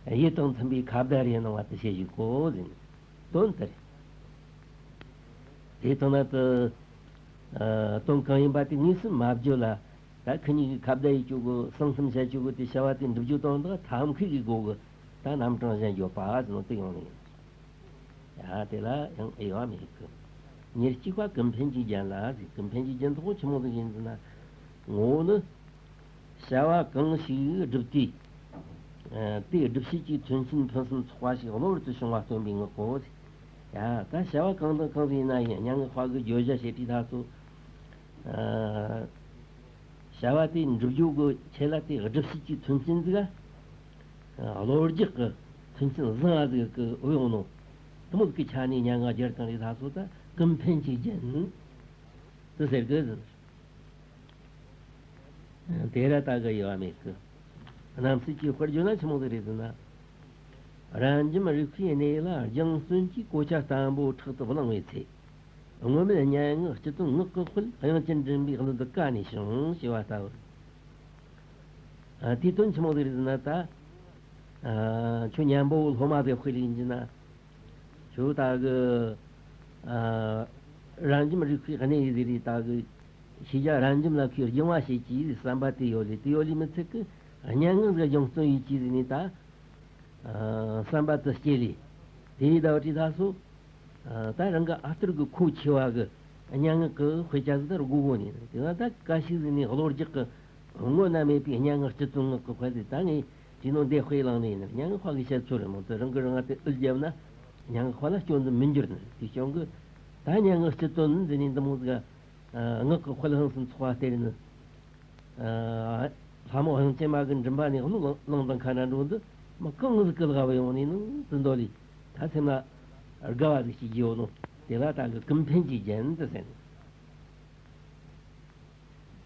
ག། ཡིད་དང་མཐུན་པའི་ཁ་བརྡ་རེ་གནང་བ་དེ་བྱེད་བཞུགས་གོ་ཟེར་ནས། དོན་དེ་རེད། དེ་ལྟ་ན་དུ། ཨ། དོན་གང་ཡིན་པ་དེ་དངོས་སུ་མ་བརྗོད་ལ། ད་ཁི་གཉིས་ཀྱི་ཁ་བརྡ་ཡེད་རྒྱུ་གི་གསང་གཏམ་བཤད་རྒྱུ་གི་དེ་བྱ་བ་དེ་འགྲུབ་རྒྱུ་དང་དག་ཐབས་མཁས་ཀྱི་སྒོ་གི་ད་རྣམ་གྲངས་གཞན་བརྗོད་པ་ཟེར་ནོ་དེ་ཡོང་ནི་ཡིན། ཡ། དེ་ལ་ཡང་དབྱེ་བ་མེད་གི། ཉེར་གཅིག་པ་ཀུན་ཕན་གྱི་རྒྱན་ལ་ཟེར། ཀུན་ཕན་གྱི་རྒྱན་དེ་ཆི་མོ་ཟིག་ཡིན་ཟེར་ན། ངོ་བོ་ནི། བྱ་བ་གང་ཞིག་བསྒྲུབས་ཏེ། ཨ། དེའི་སྒྲུབ་བྱེད་ཀྱི་མཐུན་རྐྱེན་ཕུན་སུམ་ཚོགས་པ་ཞིག་གློ་བུར་དུ་བྱུང་བ་སྟོན་པའི་ངག་གོ། ཡ། ད་བྱ་བ་གང་དང་གང་ཟིག་ཡིན་ན་ཡང་སྙན་ངག་པ་གིས་བརྗོད་བྱ་བྱེད་དུས་ད་ཚོ། ཨ། བྱ་བ་དེ་འགྲུབ་རྒྱུ་གི་ཆེད་ལ་དེ་སྒྲུབ་བྱེད་ཀྱི་མཐུན་རྐྱེན་ཟིག། ཨ། གློ་རྒྱག་གི་མཐུན་རྐྱེན་བཟང་བ་ཟིག་གི་འོས་ཡོང་ནོ། དེ་མོ་ཟིག་གི་ཆ་ནས་སྙན་ངག་སྦྱར་བཏང་རེད། ད་ཚོ་ད་ཀུན་ཕན་གྱི་རྒྱན་དེ་ཟེར་གི་ཟེར། དེ་ར་ད་གི་དབྱེ་བ་མེད་གི། རྣམ་སྲས་ཀྱི་དཔེར་བརྗོད་ན་ཆི་མོ་ཟིག་རེད་ཟེར་ན། རབ་འབྱམས་རིག་པའི་གནས་ལ་སྦྱང་བརྩོན་གྱིས། གོ་ཆ་སྟམ་པོ་ཕྲག་ཏུ་བླངས་པའི་ཚེ། སྔོན་མེད་སྙན་ངག་སྤྱི་དོན་ངག་གི་དཔལ། དབྱངས་ཅན་མགྲིན་པའི་གླུ་འདི་ཀ་ནས་བྱུང་ཞེས་པ་ལྟ་བུ། ཨ། དེའི་དོན་ཆི་མོ་ཟིག་རེད་ཟེར་ན་ད། ཨ། ཁྱོད་སྙན་པོ་སློབ་མ་ཟིག་དཔེ་ལེན་གྱི་ན། ཁྱོད་ད་གི། ཨ། རབ་འབྱམས་རིག་པའི་གནས་ཡིན་ཟེར་རེད། ད་གི་ཤེས་བྱ་རབ་འབྱམས་ལ་ཁོས་སྦྱང་བ་བྱེད་ཀྱི་བསམ་པ་དེ་ཡོད་ལེ། དེ་ཡོད་ལེ་མི་ཚད་ཀི་སྙན་ངག་ཟིག་སྦྱང་བརྩོན་ཡེད་ཀྱི་ཟེར་ནས་ད། ཨ། བསམ་པ་དེ་སྐྱེས་ལེ། དེ་ཡི་ཟླ་བ་བྲིས་ད་སོ། ཨ། ད་རང་གི་ཨ་ལྟར་གི་མཁོ་ཆེ་བ་གི་སྙན་ངག་གི་དཔེ་ཆ་ཟིག་ད་རུ་དགོས་གོ་ནི། དེ་ན་ད་ག་ཞིག་ཟིག་ནས་གློ་རྒྱག་གི་དངོས་ན་མེད་པའི་སྙན་ངག་སྤྱི་དོན་ངག་གི་དཔེ་ཟིག་ད་ངས་བྲིས་ནོ་འདི་དཔེ་བླངས་ནས་ཡིན། སྙན་ངག་པ་གིས་བཤད་ཚོད་རེད་མོ། དེ་རང་གི་རང་ང་དེ་ཨུལ་བརྒྱབ་ན་སྙན་ངག་པ་ལ་སྐྱོན་དུ་མི་འགྱུར་ནི། དེ་སྐྱོན་གི་ད་སྙན་ངག་སྤྱི་དོན་ཟེར་ནས་འདི་མོ་ཟིག་ངག་གི་དཔལ་ཕུན་སུམ་ཚོགས་པ་སྟེར་ནི། ཨ། ལྷ་མོ་དབྱངས་ཅན་མ་གི་མགྲིན་པ་ནས་གླུ་བླངས་དང་ཁ་ན་འགྲོ་འདི་མི་གང་ཟིག་གི་ལག་པ་ཡོང་ནས་ནི་དེ་འདོད་ལས་ད་སེམས་ལ་དགའ་བ་ཟིག་ཅིག་བརྗོད་ནོ། དེ་ལ་ད་གི་ཀུན་ཕན་གྱི་རྒྱན་དུ་ཟེར་ནས།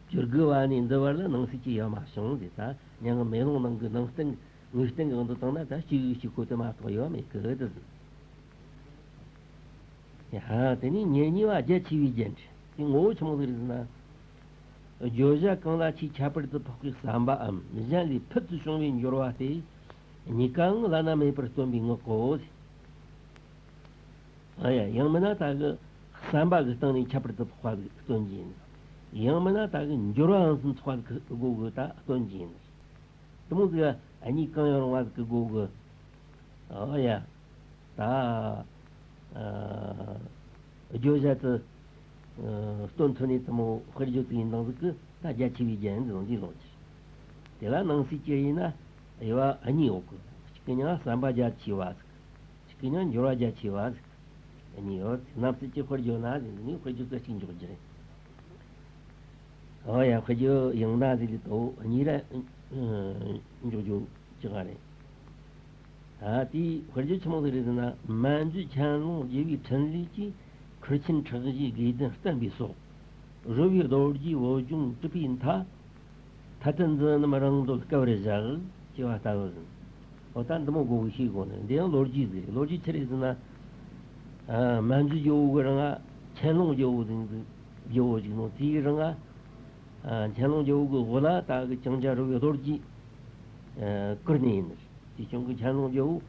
བཅུ་དགུ་བ་ནས་འདི་བར་ལ་ནང་གསེས་ཀྱི་དབྱེ་བ་མ་བྱུང་ཟེར། ད་སྙན་ངག་མེ་ལོང་ནང་གི་ནང་བསྟན་ངོས་བསྟན་གི་དབང་དུ་བཏང་ན་ད་གཅིག་གཅིག་གོ་དེ་མ་གཏོགས་དབྱེ་བ་མེད་གི་དེ་ཟེར། ཡ། དེ་ནས་ཉེར་གཉིས་པ་རྒྱ་ཆེ་བའི་རྒྱན་རེད། དེ་ངོ་བོ་ཆི་མོ་ཟིག་རེད་ཟེར་ན། བརྗོད་བྱ་གང་ལ་ཆེས་ཁྱད་པར་དུ་འཕགས་པའི་བསམ་པའམ་གཞན་ལས་ཕུལ་དུ་བྱུང་བའི་འབྱོར་བ་སྟེ། གཉིས་ཀའང་བླ་ན་མེད་པར་སྟོན་པའི་ངག་གོ། ཨ་ཡ། ཡང་མིན་ན་ད་གི་བསམ་པ་གི་སྟེང་ནས་ཁྱད་པར་དུ་འཕགས་པ་ཟིག་སྟོན་གྱི་ཡིན། ཡང་མིན་ན་ད་གི་འབྱོར་བའང་སུམ་ཚོགས་པ་ཟིག་གི་སྒོ་གི་ད་སྟོན་གྱི་ཡིན། དེ་མོ་ཟིག་གཉིས་གང་ཡང་རུང་བ་ཟིག་གི་སྒོ་གི། ཨོ་ཡ། ད། ཨ། བརྗོད་བྱ་དེ། ཨ། སྟོན་ཐུབ་ནས་དེ་མོ་དཔེར་བརྗོད་དེ་ཡིན་སྟངས་ཟིག་གི་ད་རྒྱ་ཆེ་བའི་རྒྱན་ཟེར་ནོ་འདི་ལོ་ཆེ། དེ་ལ་ནང་གསེས་ཀྱི་དབྱེ་ན་དབྱེ་བ་གཉིས་ཡོད་གི། གཅིག་གི་མིང་བསམ་པ་རྒྱ་ཆེ་བ་ཟིག་གཅིག་གི་མིང་འབྱོར་བ་རྒྱ་ཆེ་བ་ཟིག་གཉིས་ཡོད། ནང་གསེས་ཀྱི་དཔེར་བརྗོད་ན་ཟེར་ནས་དཔེར་བརྗོད་ཚིག་གཅིག་འཇོག་རྒྱུ་རེད། ཨོ་ཡ། དཔེར་བརྗོད་ཡང་ན་ཟེར་གི་དོ་གཉིས་ར་འཇོག་རྒྱུ་ཅི་ག་རེད། ད་དེའི་དཔེར་བརྗོད་ཆི་མོ་ཟིག་རེད་ཟེར་ན། མན་ཇུ་ཆན་ལུང་རྒྱལ་བའི་འཕྲིན་ལས་ཀྱིས། ཁུར་ཆེན་ཁྲག་བཞིས་དགེ་ལྡན་བསྟན་པའི་སྲོག་རོལ་བའི་རྡོ་རྗེའི་བོད་ལྗོངས་གྲུབ་པའི་མཐའ། ཐ་དད་འཛིན་རྣམས་རང་འདོད་སྐལ་བར་བཞག་ཅེས་པ་ལྟ་བུ་ཟིན། འོ་ད་འདི་མོ་གོ་གི་ཤེས་དགོས་ནི། འདི་ཡང་ལོ་རྒྱུས་ཟིག་རེད། ལོ་རྒྱུས་ཆི་རེད་ཟེར་ན། ཨ། མན་ཇུ་རྒྱལ་པོ་གི་རིང་ང་ཆན་ལུང་རྒྱལ་པོ་ཟིག་རྒྱལ་པོ་ཞིག་ནོ། དེའི་རིང་ང་། ཨ། ཆན་ལུང་རྒྱལ་པོ་གི་འོག་ལ་ད་གི་ལྕང་སྐྱ་རོལ་བའི་རྡོ་རྗེ། ཨ། བཀུར་ནི་ཡིན། དེ་བྱུང་གི་ཆན་ལུང་རྒྱལ་པོ།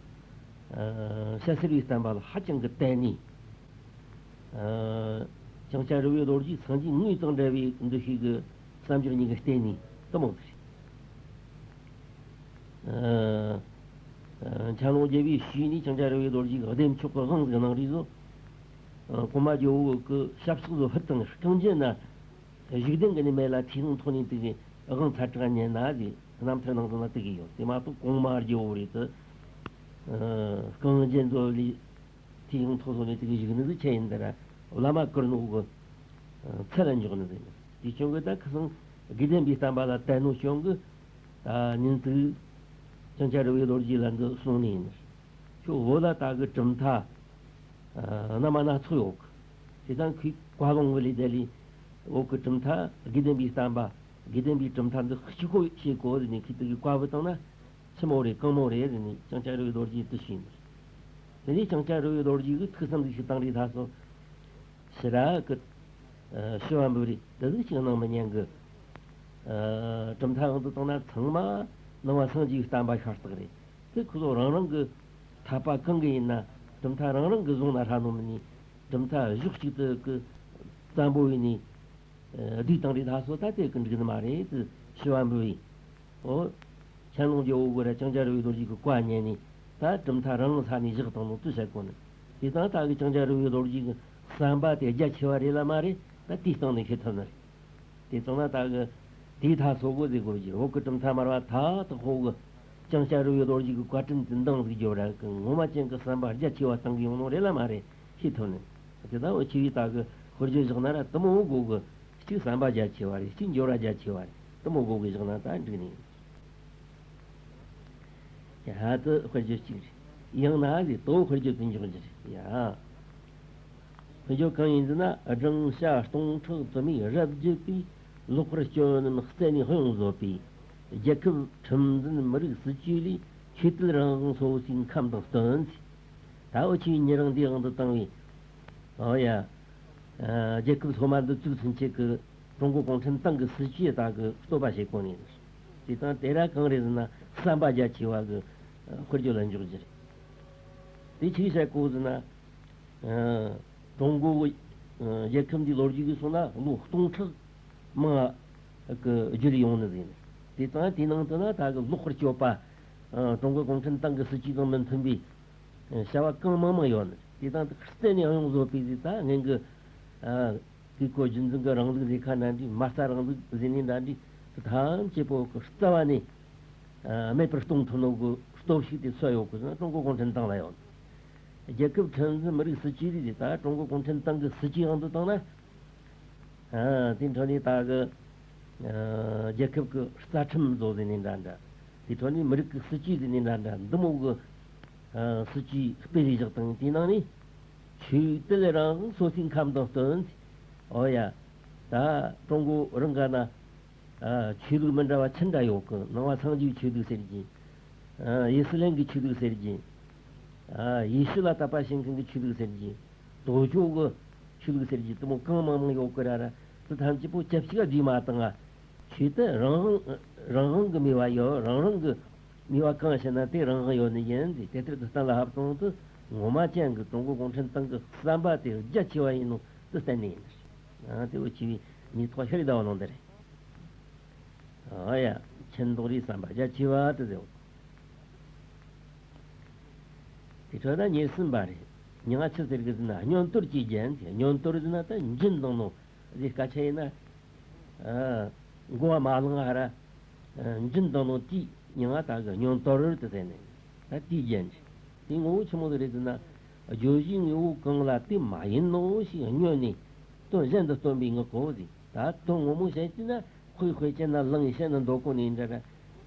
ཨ། ཤ་སེར་བའི་བསྟན་པ་ལ་ཧ་ཅང་གི་དད་ནི། ཨ། ལྕང་སྐྱ་རོལ་བའི་རྡོ་རྗེ་སངས་རྒྱས་དངོས་དང་འདྲ་བའི་འདུ་ཤེས་ཀྱི་བསམ་སྦྱོར་གཉིས་ཀྱི་བརྟེན་ནས་དེ་མོ་ཟིག་རེད། ཨ། ཨ། ཆན་ལུང་རྒྱལ་པོའི་ཞུས་ནས་ལྕང་སྐྱ་རོལ་བའི་རྡོ་རྗེ་གི་བདེ་མཆོག་གི་དབང་ཟིག་གནང་རེད་ཟོ། ཨ། གོང་མ་རྒྱལ་པོ་གི་ཞབས་སོགས་སུ་ཕུལ་དང་རྐང་རྗེས་ན། བཞུགས་གདན་གྱི་ནི་མེད་ལ་ཐོས་ལུང་ཐོག་ནས་དེ་གི་དབང་ཚད་དྲག་ཉན་ན་ཟེར། རྣམ་ཐར་ནང་དུ་ན་དེ་གི་ཡོད། དེ་མ་གཏོགས་གོང་མ་རྒྱལ་པོ་རེད་དེ། ཨ། རྐང་རྗེས་མཛོད་ལས། དེའི་ཡང་ཐོག་སོང་ནས་དེ་གི་བཞུགས་ནི་ཟིག་ཆེ་ཡིན་ད་ར། བླ་མ་བཀུར་ནོ་གི་ཚད་ལ་འཇོག་ནི་ཟིག་དེ་བྱུང་གི་ད་ཁ་སང་དགེ་ལྡན་པའི་བསྟན་པ་ལ་དད་ནོ་བྱུང་གི། ད་ཉིན་ཙིག་ལྕང་སྐྱ་རོལ་བའི་རྡོ་རྗེ་ལ་འདི་གསུང་ནི་ཡིན། ཁྱོད་བོད་ལ་ད་གི་གྲུབ་མཐའ་རྣམ་པ་སྣ་ཚོགས་ཡོད་གི། དེ་དང་ཁོས་བཀའ་ལུང་གི་ལས་དེ་ལས་བོད་ཀྱི་གྲུབ་མཐའ་དགེ་ལྡན་པའི་བསྟན་པ་དགེ་ལྡན་པའི་གྲུབ་མཐའ་འདི་གཅིག་པོ་བྱེད་དགོས་ཟེར་ནས་ཁོས་དེ་གི་བཀའ་བུ་བཏང་ན། ཆི་མོ་རེད་གང་མོ་རེད་ཟེར་ནས་ལྕང་སྐྱ་རོལ་བའི་རྡོ་རྗེ་དེ་ཞུས་ནས། དེ་ནས་ལྕང་སྐྱ་རོལ་བའི་རྡོ་རྗེ་གིས་ཐུགས་བསམ་ཟིག་ཞིག་བཏང་རེད་ད་སོ། ཕྱི་ར་གི། ཨ། ཞུ་བ་འབུལ་རེད་དེ་ཟིག་ཞིག་གནང་མི་ཉན་གི། ཨ། གྲུབ་མཐའ་དབང་དུ་བཏང་ན་ཚང་མ་ནང་པ་སངས་རྒྱས་པའི་བསྟན་པ་ཤ་སྟག་རེད། དེ་ཁོ་ཚོ་རང་རང་གི་འཐད་པ་གང་གི་ཡིན་ན་གྲུབ་མཐའ་རང་རང་གི་བཟུང་ན་ཧྲ་ནོ་མི་ནི། གྲུབ་མཐའ་གཞོགས་གཅིག་ཏུ་གི་བཙན་པོ་ཡིན་ནི། ཨ་བསྡུས་བཏང་རེད་ད་སོ་ད་དེ་གི་འགྲིག་ནི་མ་རེད་དུ་ཞུ་བ་འབུལ་བས། ཨོ། ཆན་ལུང་རྒྱལ་པོ་གི་ར་ལྕང་སྐྱ་རི་བོའི་ལོ་རྒྱུས་ཀྱི་བཀའ་ཉན་ནི། ད་གྲུབ་མཐའ་རང་ས་ནས་བཞག་བཏང་ནོ་དུ་བཤད་གོ་ནི། དེ་དང་ད་གི་ལྕང་སྐྱ་རི་བོའི་ལོ་རྒྱུས་ཀྱི་བསམ་པ་དེ་རྒྱ་ཆེ་བ་རེད་ལ་མ་རེད། ད་དེའི་སྟེང་ནས་ཤེས་ཐུབ་ནི་རེད། དེ་ཙང་ན་ད་གི་དེའི་ཐ་སོ་གོ་ཟེར་དགོས་ཀྱི་བོད་ཀྱི་གྲུབ་མཐའ་སྨྲ་བ་ཐ་དག་ཧོ་གི་ལྕང་སྐྱ་རི་བོའི་ལོ་རྒྱུས་ཀྱི་བཀའ་དྲིན་དུ་འདང་ཟིག་རྒྱོབ་ར་གི་ངོ་མ་ཅན་གྱི་བསམ་པ་རྒྱ་ཆེ་བ་བཏང་གི་ཡོང་ནོ་རེད་ལ་མ་རེད་ཤེས་ཐུབ་ནི། དེ་ད་འོ་ཆེ་བའི་ད་གི་དཔེར་བརྗོད་བཞག་ན་ར་དུ་མོ་གོ་གི་གཅིག་བསམ་པ་རྒྱ་ཆེ་བ་རེད། གཅིག་འབྱོར་བ་རྒྱ་ཆེ་བ་རེད། དུ་མོ་གོ་གི་བཞག་ན་ད་འགྲིག་ནི། ཡ་དུ་དཔེར་བརྗོད་གཅིག་རེད། ཡང་ན་ཟེར་དོ་དཔེར་བརྗོད་དུ་འཇོག་རྒྱུ་རེད་ཡ། དཔེར་བརྗོད་གང་ཡིན་ཟེར་ན། སྦྲང་ཤ་སྟོང་ཕྲག་དུ་མས་རབ་བརྒྱུད་པའི། ལོག་པར་སྤྱོད་རྣམས་རྩད་ནས་གཡོལ་བཟོད་པའི། རྒྱལ་ཁབ་ཁྲིམས་འཛིན་མི་རིགས་སྲིད་ཇུས་ལས། ཆོས་དད་རང་དབང་སོ་སོའི་ཁམས་དང་བསྟུན། ད་འུ་ཆོས་ཉེ་རིང་འདིའི་དབང་དུ་བཏང་བའི། ཨོ་ཡ། ཨ་རྒྱལ་ཁབ་སློབ་མ་འདི་བཙུགས་ཚུན་ཆད་ཀྱི་ཀྲུང་གོ་གུང་ཁྲན་ཏང་གི་སྲིད་ཇུས་ད་གི་བསྟོད་པ་བྱེད་གོ་ནས། དེ་དང་དེ་ར་གང་རེད་ཟེར་ན་བསམ་པ་རྒྱ་ཆེ་བ་གི་དཔེར་བརྗོད་ལ་འཇོག་རྒྱུ་རེད། དེ་ཆི་བྱེད་གོ་ཟེར་ན། ཨ་ཀྲུང་གོ་གི་ཨ་རྒྱལ་ཁབ་འདིའི་ལོ་རྒྱུས་ཀྱི་སོང་ན་ལོ་སྟོང་ཕྲག་མང་ང་གི་བརྒྱུད་ཡོང་ནི་ཟིན། དེ་དང་དེའི་ནང་དུ་ན་ད་གི་ལོག་པར་སྤྱོད་པ། ཨ་ཀྲུང་གོ་གུང་ཁྲན་ཏང་གི་སྲིད་ཇུས་དང་མི་མཐུན་པའི་ཨ་བྱ་བ་གང་མང་མང་ཡོད་ནི། དེ་དང་རྩད་ནས་གཡོལ་བཟོད་པའི་ཟིག་ད་ངན་གི་ཨ་གི་གོ་རྒྱུན་འཛིན་གི་རིང་ལུགས་ཟེར་ཁ་འདྲ་འདྲའི་མ་རྩ་རིང་ལུགས་ཟེར་ནི་འདྲ་འདྲའི་དེ་ཐམས་ཅད་པོ་གི་རྩ་བ་ནས་ཨ་མེད་པར་གཏོང་ཐུབ་ནོ་གི་སྟོབས་ཤུགས་དེ་སུ་ཡོད་གི་ཟེར་ན་ཀྲུང་གོ་གུང་ཁྲན་ཏང་ལ་ཡོད། རྒྱལ་ཁབ་ཁྲིམས་འཛིན་མི་རིགས་སྲིད་ཇུས་རིགས་དེ་ད་ཀྲུང་གོ་གུང་ཁྲན་ཏང་གི་སྲིད་ཇུས་དབང་དུ་བཏང་ན། ཨ་དེ་འཕྲོ་ནས་ད་གི་ཨ་རྒྱལ་ཁབ་ཀྱི་རྩ་ཁྲིམས་བཟོ་ཟིན་ནས་འདྲ་འདྲ། དེ་འཕྲོ་ནས་མི་རིགས་ཀྱི་སྲིད་ཇུས་ཟིན་ནས་འདྲ་འདྲ་འདི་མོ་གི་ཨ་སྲིད་ཇུས་སྤེལ་རེས་བཞག་དང་དེའི་ནང་ནས་ཆོས་དད་རང་དབང་སོ་སོའི་ཁམས་དང་བསྟུན། ཨོ་ཡ། ད་ཀྲུང་གོ་རང་ག་ན་ཨ་ཆོས་ལུགས་མི་འདྲ་བ་ཆི་འདྲ་ཡོད་གི། ནང་པ་སངས་རྒྱས་ཆོས་ལུགས་ཟེར་གྱི། ཨ་ཡི་སི་ལན་གྱི་ཆོས་ལུགས་ཟེར་གྱི། ཨ་ཡེ་ཤུ་ལ་དད་པ་བྱེད་མཁན་གྱི་ཆོས་ལུགས་ཟེར་གྱི། དོ་ཅོ་གི་ཆོས་ལུགས་ཟེར་གྱི་དེ་མོ་གང་མང་མང་ཡོད་གི་ར་ར། དེ་ཐམས་ཅད་པོ་ཅབ་ཅིག་བསྡུས་མ་བཏང་ང་། ཆོས་དད་རང་དབང་རང་དབང་གི་མོས་པ་ཡོད། རང་རང་གི་མོས་པ་གང་བྱེད་ན་དེ་རང་དབང་ཡོད་ནི་ཡིན་ཟེར། དེ་ལྟར་དུ་གཏན་ལ་ཕབ་བཏང་དུས་ངོ་མ་ཅན་གྱི་ཀྲུང་གོ་གུང་ཁྲན་ཏང་གི་བསམ་པ་དེ་རྒྱ་ཆེ་བ་ཡིན་ནོ་དེ་གཏན་ནས་ཡིན། ཨ་དེ་འུ་ཆེ་བའི་ཉིས་ཐོག་ཤར་ཟླ་བ་ནང་དེ་རེད། ཨ་ཡ། ཆེན་མདོག་རིའི་བསམ་པ་རྒྱ་ཆེ་བ་དེ་ཟེར། དེ་འཕྲོ་ད་ཉེར་གསུམ་པ་རེད། མྱིང་ང་ཆི་ཟེར་གི་ཟེར་ན་བསྙོན་དོར་གྱི་རྒྱན་ཟེར། བསྙོན་དོར་ཟེར་ན་ད་འཇིན་དང་ནོ་ཟེར་སྐད་ཆ་ཡིན་ན། ཨ་མགོ་བ་མ་ལངས་ཧ་ར། ཨ་འཇིན་དང་ནོ་དེའི་མྱིང་ང་ད་གི་བསྙོན་དོར་དེ་ཟེར་ནས། ད་དེའི་རྒྱན་ཟེར། དེའི་ངོ་བོ་ཆི་མོ་ཟིག་རེད་ཟེར་ན། བརྗོད་གཞིའི་དངོས་པོ་གང་ལ་དེ་མ་ཡིན་ནོ་ཞེས་བསྙོན་ནས་དོན་གཞན་དུ་སྟོན་པའི་ངག་གོ་ཟེར། ད་དོན་ངོ་མ་བཤད་ཀྱི་ན། དཔེ་དཔེ་ཅན་ན་ལངས་བཤད་ན་འདོད་གོ་ནི་འདྲ་ར།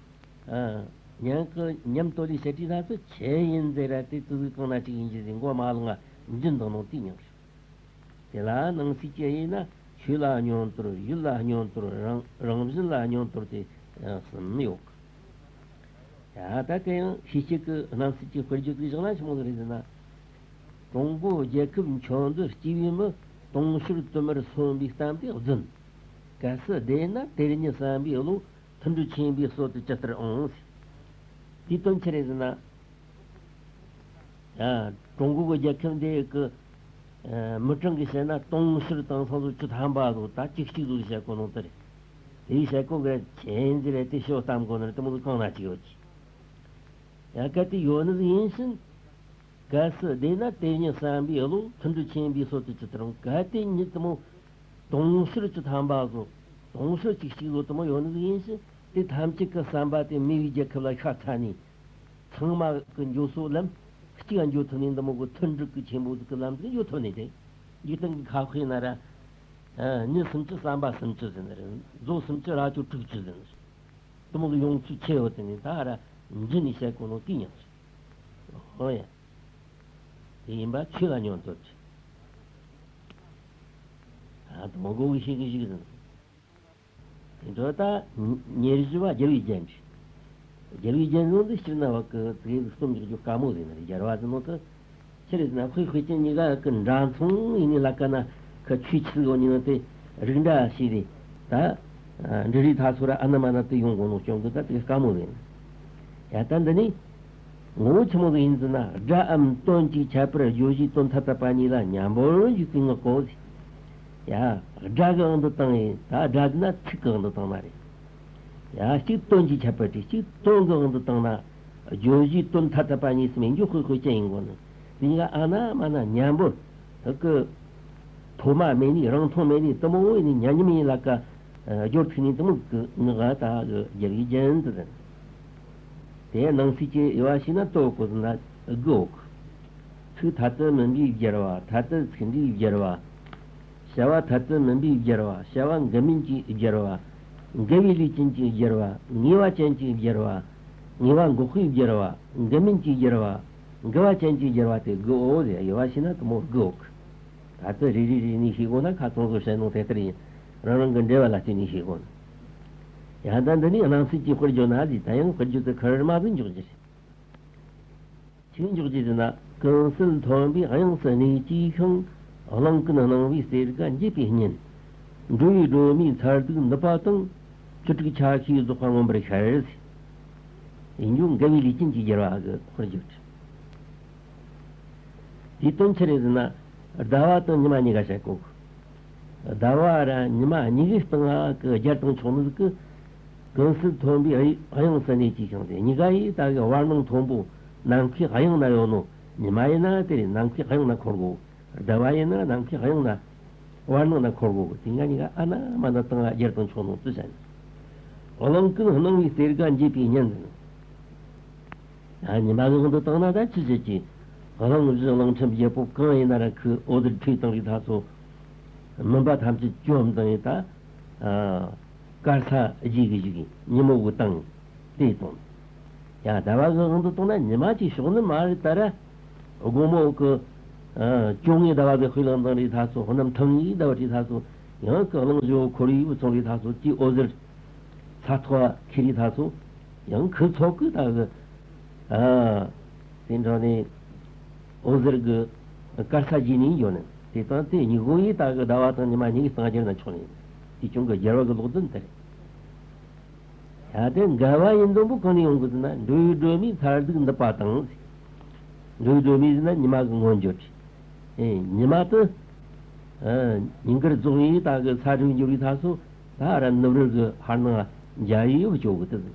ཨ་ཉན་གི་ཉམས་དོད་ལས་བཤད་དུས་ད་ཚོ་ཆེ་ཡིན་ཟེར་ར། དེ་ཙི་ཙི་གང་ན་ཅིག་ཡིན་གྱི་ཟེར། མགོ་མ་ལངས་ང་འཇིན་དང་ནོ་དེ་མྱིང་རེད། དེ་ལ་ནང་གསེས་ཅི་ཡིན་ན། ཆོས་ལ་བསྙོན་དོར། ཡུལ་ལ་བསྙོན་དོར། རང་རང་བཞིན་ལ་བསྙོན་དོར་དེ་གསུམ་ཡོད་གི། ཡ་ད་ག་ཡང་ཤེས་བྱེད་ཀྱི་རྣམ་གསལ་གྱི་དཔེར་བརྗོད་ཀྱི་བཞག་ན་ཆི་མོ་ཟིག་རེད་ཟེར་ན། ཀྲུང་གོ་རྒྱལ་ཁབ་འཆོར་འདུ་སྐྱེ་བའི་མི། དུང་ཕྱུར་དུ་མར་སོན་པའི་གཏམ་དེ་རྫུན། གལ་སྲིད་བདེན་ན་དེར་ཉིད་བསམ་པའི་བློ། མཐུན་སྒྲིལ་ཆེན་པོའི་སྲོལ་དུ་ཇི་ལྟར་འོང་། དེའི་དོན་ཆི་རེད་ཟེར་ན། ཡ་ཀྲུང་གོ་གི་རྒྱལ་ཁབ་འདི་གི་ཨ་མི་གྲངས་ཀྱི་བཤད་ན་དུང་ཕྱུར་དང་སོ་སོ་བཅུ་ཐམ་པ་ཟོ་ད་གཅིག་གཅིག་ཟོ་བཤད་གོ་ནོ་དེ་རེད། དེའི་བཤད་གོ་གི་ཆེན་ཟེར་རེད། དེ་ཤོ་གཏམ་གོ་ནི་རེད། དེ་མོ་ཟིག་གང་ན་ཅིག་ཡོད་ཀྱི། ཡ་གལ་ཏེ་ཡོད་ནི་ཟིག་ཡིན་ཕྱིན། གལ་སྲིད་བདེན་ན་དེ་ཉིད་བསམ་པའི་བློ། མཐུན་སྒྲིལ་ཆེན་པོའི་སྲོལ་དུ་ཇི་ལྟར་འོང་། གལ་ཏེ་ཉིད་དེ་མོ་དུང་ཕྱུར་བཅུ་ཐམ་པ་ཟོ། དུང་ཕྱུར་གཅིག་གཅིག་ཟོ་དེ་མོ་ཡོད་ནི་ཟིག་ཡིན་ཕྱིན། དེ་ཐམས་ཅད་ཀྱི་བསམ་པ་དེ་མི་བའི་རྒྱལ་ཁབ་ལ་ཤ་ཚ་ནས། ཚང་མ་གི་འགྱོ་སོ་ལམ་གཅིག་འགྱོ་ཐུབ་ནས། འདི་མོ་གི་མཐུན་སྒྲིལ་གི་ཆེན་པོ་ཟིག་གི་ལམ་ཟིག་འགྱོ་ཐུབ་ནས་དེ། འཇིག་རྟེན་གི་ཁ་དཔེ་ན་ར། ཨ་མྱི་སུམ་ཅུ་བསམ་པ་སུམ་ཅུ་ཟེར་ནི་རེད། མཛོ་སུམ་ཅུ་རྭ་ཅོ་དྲུག་ཅུ་ཟེར་ནི་རེད། དེ་མོ་གི་ཡོང་ཚུལ་ཆེ་བོ་དེ་ནི་ད་ར་འཇི་ནས་བཤད་གོ་ནོ་དེ་ཡིན་རེད། ཨོ་ཡ། དེ་ཡིན་པ་ཆོས་ལ་བསྙོན་དོར་གྱི། ཨ་དེ་མོ་གོ་གི་ཤེས་གི་ཞིག་ཟེར་ནི། དེ་འདྲ་ད་ཉེར་བཞི་བ་རྒྱལ་བའི་རྒྱན་རེད། རྒྱལ་བའི་རྒྱན་ཟེར་ནི་འདི་སྤྱིར་ན་བ་གི་ཙིག་གེ་རྩོམ་རྒྱག་རྒྱུ་དཀའ་མོ་ཟེར་ནི་རེད། རྒྱལ་བ་ཟེར་ནོ་དེ་ཆི་རེད་ཟེར་ན། དཔེ་དཔེ་ཅན་གཉིས་ཀ་གི་འདྲ་མཚུངས་ཡིན་ནི་ལ་ཀ་ན་ཁ་ཆོས་ཆི་ཟིག་ཡོད་ནི་ཡང་དེ་རིགས་འདྲ་ཞིག་རེད། ད་འབྲུ་རིགས་ཐ་ཚོ་ར་ཨ་ན་མ་ན་དེ་ཡོང་གོ་ནོ་རྐྱེན་གི་ད་དེ་དཀའ་མོ་ཟེར་ནི། ཡ་ད་འདི་ནི། ངོ་བོ་ཆི་མོ་ཟིག་ཡིན་ཟེར་ན། སྒྲའམ་དོན་གཅིག་ཁྱད་པར་བརྗོད་གཞིའི་དོན་ཐ་དད་པ་གཉིས་ལ་མཉམ་པོར་འཇུག་པའི་ངག་གོ་ཟེར། ཡ། སྒྲ་གི་དབང་དུ་བཏང་ཡིན། ད་སྒྲ་ཟེར་ན་ཚིག་གི་དབང་དུ་བཏང་ན་རེད། ཡ། གཅིག་དོན་གྱི་ཁྱད་པར་དེ། གཅིག་དོན་གྱི་དབང་དུ་བཏང་ན། བརྗོད་གཞིའི་དོན་ཐ་དད་པ་གཉིས་སུ་མེད་འགྱོ། དཔེ་དཔེ་ཅན་ཡིན་དགོས་ནི། དེ་གཉིས་ཀ་ཨ་ན་མ་ན་མཉམ་པོར། ད་གི་ཐོག་མ་མེད་ནི། རང་མཐོང་མེད་ནི། དེ་མོ་ཡིན་ནི། མཉམ་ཉིད་ཡིན་ལ་ཀ་སྦྱོར་ཐུག་ནི། དེ་མོ་གི་ངག་ད་གི་རྒྱལ་བའི་རྒྱན་དུ་ཟེར། དེ་ནང་གསེས་ཀྱི་དབྱེ་བ་ཕྱེ་ན། དོ་གོ་ཟེར་ན་དགུའོ། ཚིག་ཐ་དད་མིན་པའི་སྦྱར་བ། ཐ་དད་ཚིག་འབྲིའི་སྦྱར་བ། བྱ་བ་ཐ་དད་མིན་པའི་སྦྱར་བ། བྱ་བ་འགལ་མིན་གྱི་སྦྱར་བ། འགལ་བའི་ལས་ཅན་གྱི་སྦྱར་བ། ངེས་པ་ཅན་གྱི་སྦྱར་བ། ངེས་པ་འགོག་པའི་སྦྱར་བ། འགལ་མིན་གྱི་སྦྱར་བ། འགལ་བ་ཅན་གྱི་སྦྱར་བ་སྟེ་དགུའོ་ཟེར། དབྱེ་བ་ཕྱེ་ན་དེ་མོ་དགུའོ། ད་ལྟ་རེ་རེ་རེ་ནས་ཤེས་དགོས་ན། ཁ་ཚང་བཟོ་བྱས་ནོ་དེ་ལྟར་ཡིན། རང་རང་གི་འགྲེལ་བ་ལ་བརྟེན་ནས་ཤེས་དགོས་ན། ཡང་ད་འདི་ནས་ནང་གསེས་ཀྱི་དཔེར་བརྗོད་ན་ཟེར། ད་ཡང་དཔེར་བརྗོད་དེ་ཁེར་མ་ཟིག་འཇོག་རྒྱུ་རེད། ཆི་འཇོག་རྒྱུ་ཟེར་ན། ཀུན་གསལ་མཐོན་པོའི་དབྱིངས་སུ་གནས་ཀྱི་ཤིང་། གླང་ཀུན་སྣང་བའི་གསེར་ཁ་འབྱེད་པའི་གཉེན། འགྲོ་བའི་སྒྲོན་མེའི་མཚར་སྡུག་ནུབ་པ་དང་། བཅུ་དྲུག་ཆ་ཤས་རྫོགས་པ་མངོན་པར་ཤར་ཟེར། ཡིན་རྒྱུ་འགལ་བའི་ལས་ཅན་གྱི་སྦྱར་བ་གི་དཔེར་བརྗོད་རེད། དེའི་དོན་ཆི་རེད་ཟེར་ན། ཟླ་བ་དང་ཉི་མ་གཉིས་ཀ་བཤད་གོ། ཟླ་བ་ར་ཉི་མ་གཉིས་ཀའི་སྟེང་ང་གི་སྦྱར་བཏང་ཆོག་ནི་ཟིག་གི། ཀུན་གསལ་མཐོན་པོའི་དབྱིངས་སུ་གནས་ཀྱི་ཤིང་ཟེར། གཉིས་ཀ་ཡི་ད་གི་བར་སྣང་མཐོན་པོ་ནམ་མཁའི་དབྱིངས་ན་ཡོད་ནོ། ཉི་མ་ཡིན་ན་དེ་རེད། ནམ་མཁའི་དབྱིངས་ན་འཁོར་གོ། ཟླ་བ་ཡིན་ན་ནམ་མཁའི་དབྱིངས་ན། བར་སྣང་ན་འཁོར་གོ་གི། དེ་ང་གཉིས་ཀ་ཨ་ན་མ་ན་སྟེང་ང་སྦྱར་བཏང་ཆོག་ནོ་དེ་བཤད་ནས། གླང་ཀུན་སྣང་བའི་གསེར་ཁ་འབྱེད་པའི་གཉེན་ཟེར། ཨ། ཉི་མ་གི་དབང་དུ་བཏང་ན་ད་ཅི་བྱེད་ཀྱི། གླང་བཞི་གླང་ཆེན་བརྒྱད་པོ་གང་ཡིན་ན་ར་ཁོའི་འོད་ཟེར་འཕྲོས་བཏང་རིགས་ད་ཚོ། མུན་པ་ཐམས་ཅད་བཅོམ་བཏང་ཡིན་ད། ཨ། དཀར་ས་རྗེས་ཀྱི་བཞུགས་ཡིན། ཉིན་མོ་གི་བཏང་། དེ་བཏང་། ཡ། ཟླ་བ་གི་དབང་དུ་བཏང་ན་ཉི་མ་གཅིག་ཞོག་ནི་མ་རེད་ད་ར། དགོང་མོ་གི། ཨ། བཅོ་ལྔའི་ཟླ་བ་གི་དཔེ་བླངས་བཏང་རིགས་ད་ཚོ། གནམ་ཐང་ངིའི་ཟླ་བ་དེ་ད་ཚོ། ཡང་གི་གླང་བཞི་བོ་འཁོར་ཡུལ་བུ་ཚང་རིགས་ད་ཚོ། དེའི་འོད་ཟེར་ཚ་ཐོག་ཁེ་རིགས་ད་ཚོ། ཡང་ཁོ་ཚོ་གི་ད་གི། ཨ། དེ་འདྲ་ནི་འོད་ཟེར་གི་དཀར་ས་བརྗིད་ནས་ཡོད་ནི། དེ་དང་དེ་གཉིས་པོ་ཡིས་ད་གི་ཟླ་བ་དང་ཉི་མ་གཉིས་ཀྱི་སྟེང་སྦྱར་ན་ཆོག་ནི། དེ་ཅུང་གི་སྦྱར་བ་གི་ལོག་འདོན་དེ་རེད། ཡ། དེ་འགལ་བ་ཡིན་དོན་པོ་གང་ནས་ཡོང་གི་ཟེར་ན། འགྲོ་བའི་སྒྲོན་མེའི་མཚར་སྡུག་ནུབ་པ་དང་། འགྲོ་བའི་སྒྲོན་མེ་ཟེར་ན་ཉི་མ་གི་མངོན་བརྗོད་རེད། ཨེ། ཉི་མ་དེ། ཨ། ཉིན་དཀར་རྫོགས་ཡིན་ད་གི་ས་སྒྲིབ་འགྱུར་བའི་ད་ཚོ། ད་ར་ནུབ་རིར་གི་ཧར་ནང་འཇའ་ཡིས་བུ་བཅོ་གི་དེ་ཟེར།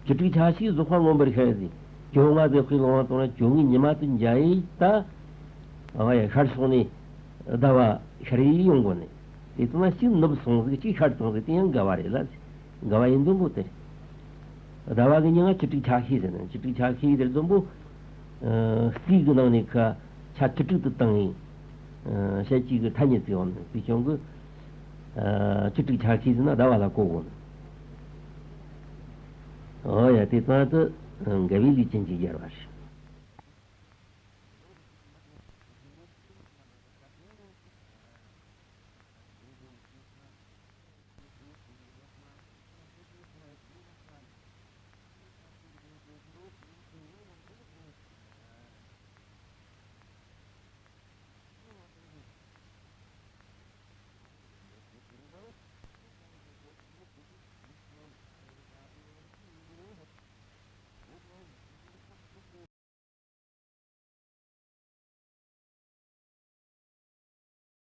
བཅུ་དྲུག་ཆ་ཤས་རྫོགས་པ་མངོན་པར་ཤར་ཟེར། བཅོ་ལྔ་ཟེར་དཔེ་ལོང་བ་བཏང་ན་བཅོ་ལྔའི་ཉི་མ་དེ་འཇའ་ཡིས་ད། ཨ། ཡ། ཤར་སོང་ནས་ཟླ་བ་ཤར་ཡིས་ཡོང་གོ་ནས། དེ་ལྟ་ན་གཅིག་ནུབ་སོང་ཟིག་གཅིག་ཤར་སོང་ཟིག་དེ་ཡང་འགལ་བ་རེད་ལ། འགལ་བ་ཡིན་དོན་པོ་དེ་རེད། ཟླ་བ་གི་མིང་ང་བཅུ་དྲུག་ཆ་ཤས་ཟེར་ན། བཅུ་དྲུག་ཆ་ཤས་དེར་དོན་པོ། ཨ། རྩིས་གི་ནང་ནས་ཁ་ཆ་བཅུ་དྲུག་ཏུ་བཏང་ངེ། ཨ། བཤད་ཀྱི་གི་ཐ་སྙད་བརྩི་བ་ནི་དེ་བྱུང་གི། ཨ། བཅུ་དྲུག་ཆ་ཤས་ཟེར་ན་ཟླ་བ་ལ་གོ་དགོས་ནི། ཨོ་ཡ། དེ་ཙང་དུ་འགལ་བའི་ལས་ཅན་གྱི་སྦྱར་བ་རེད།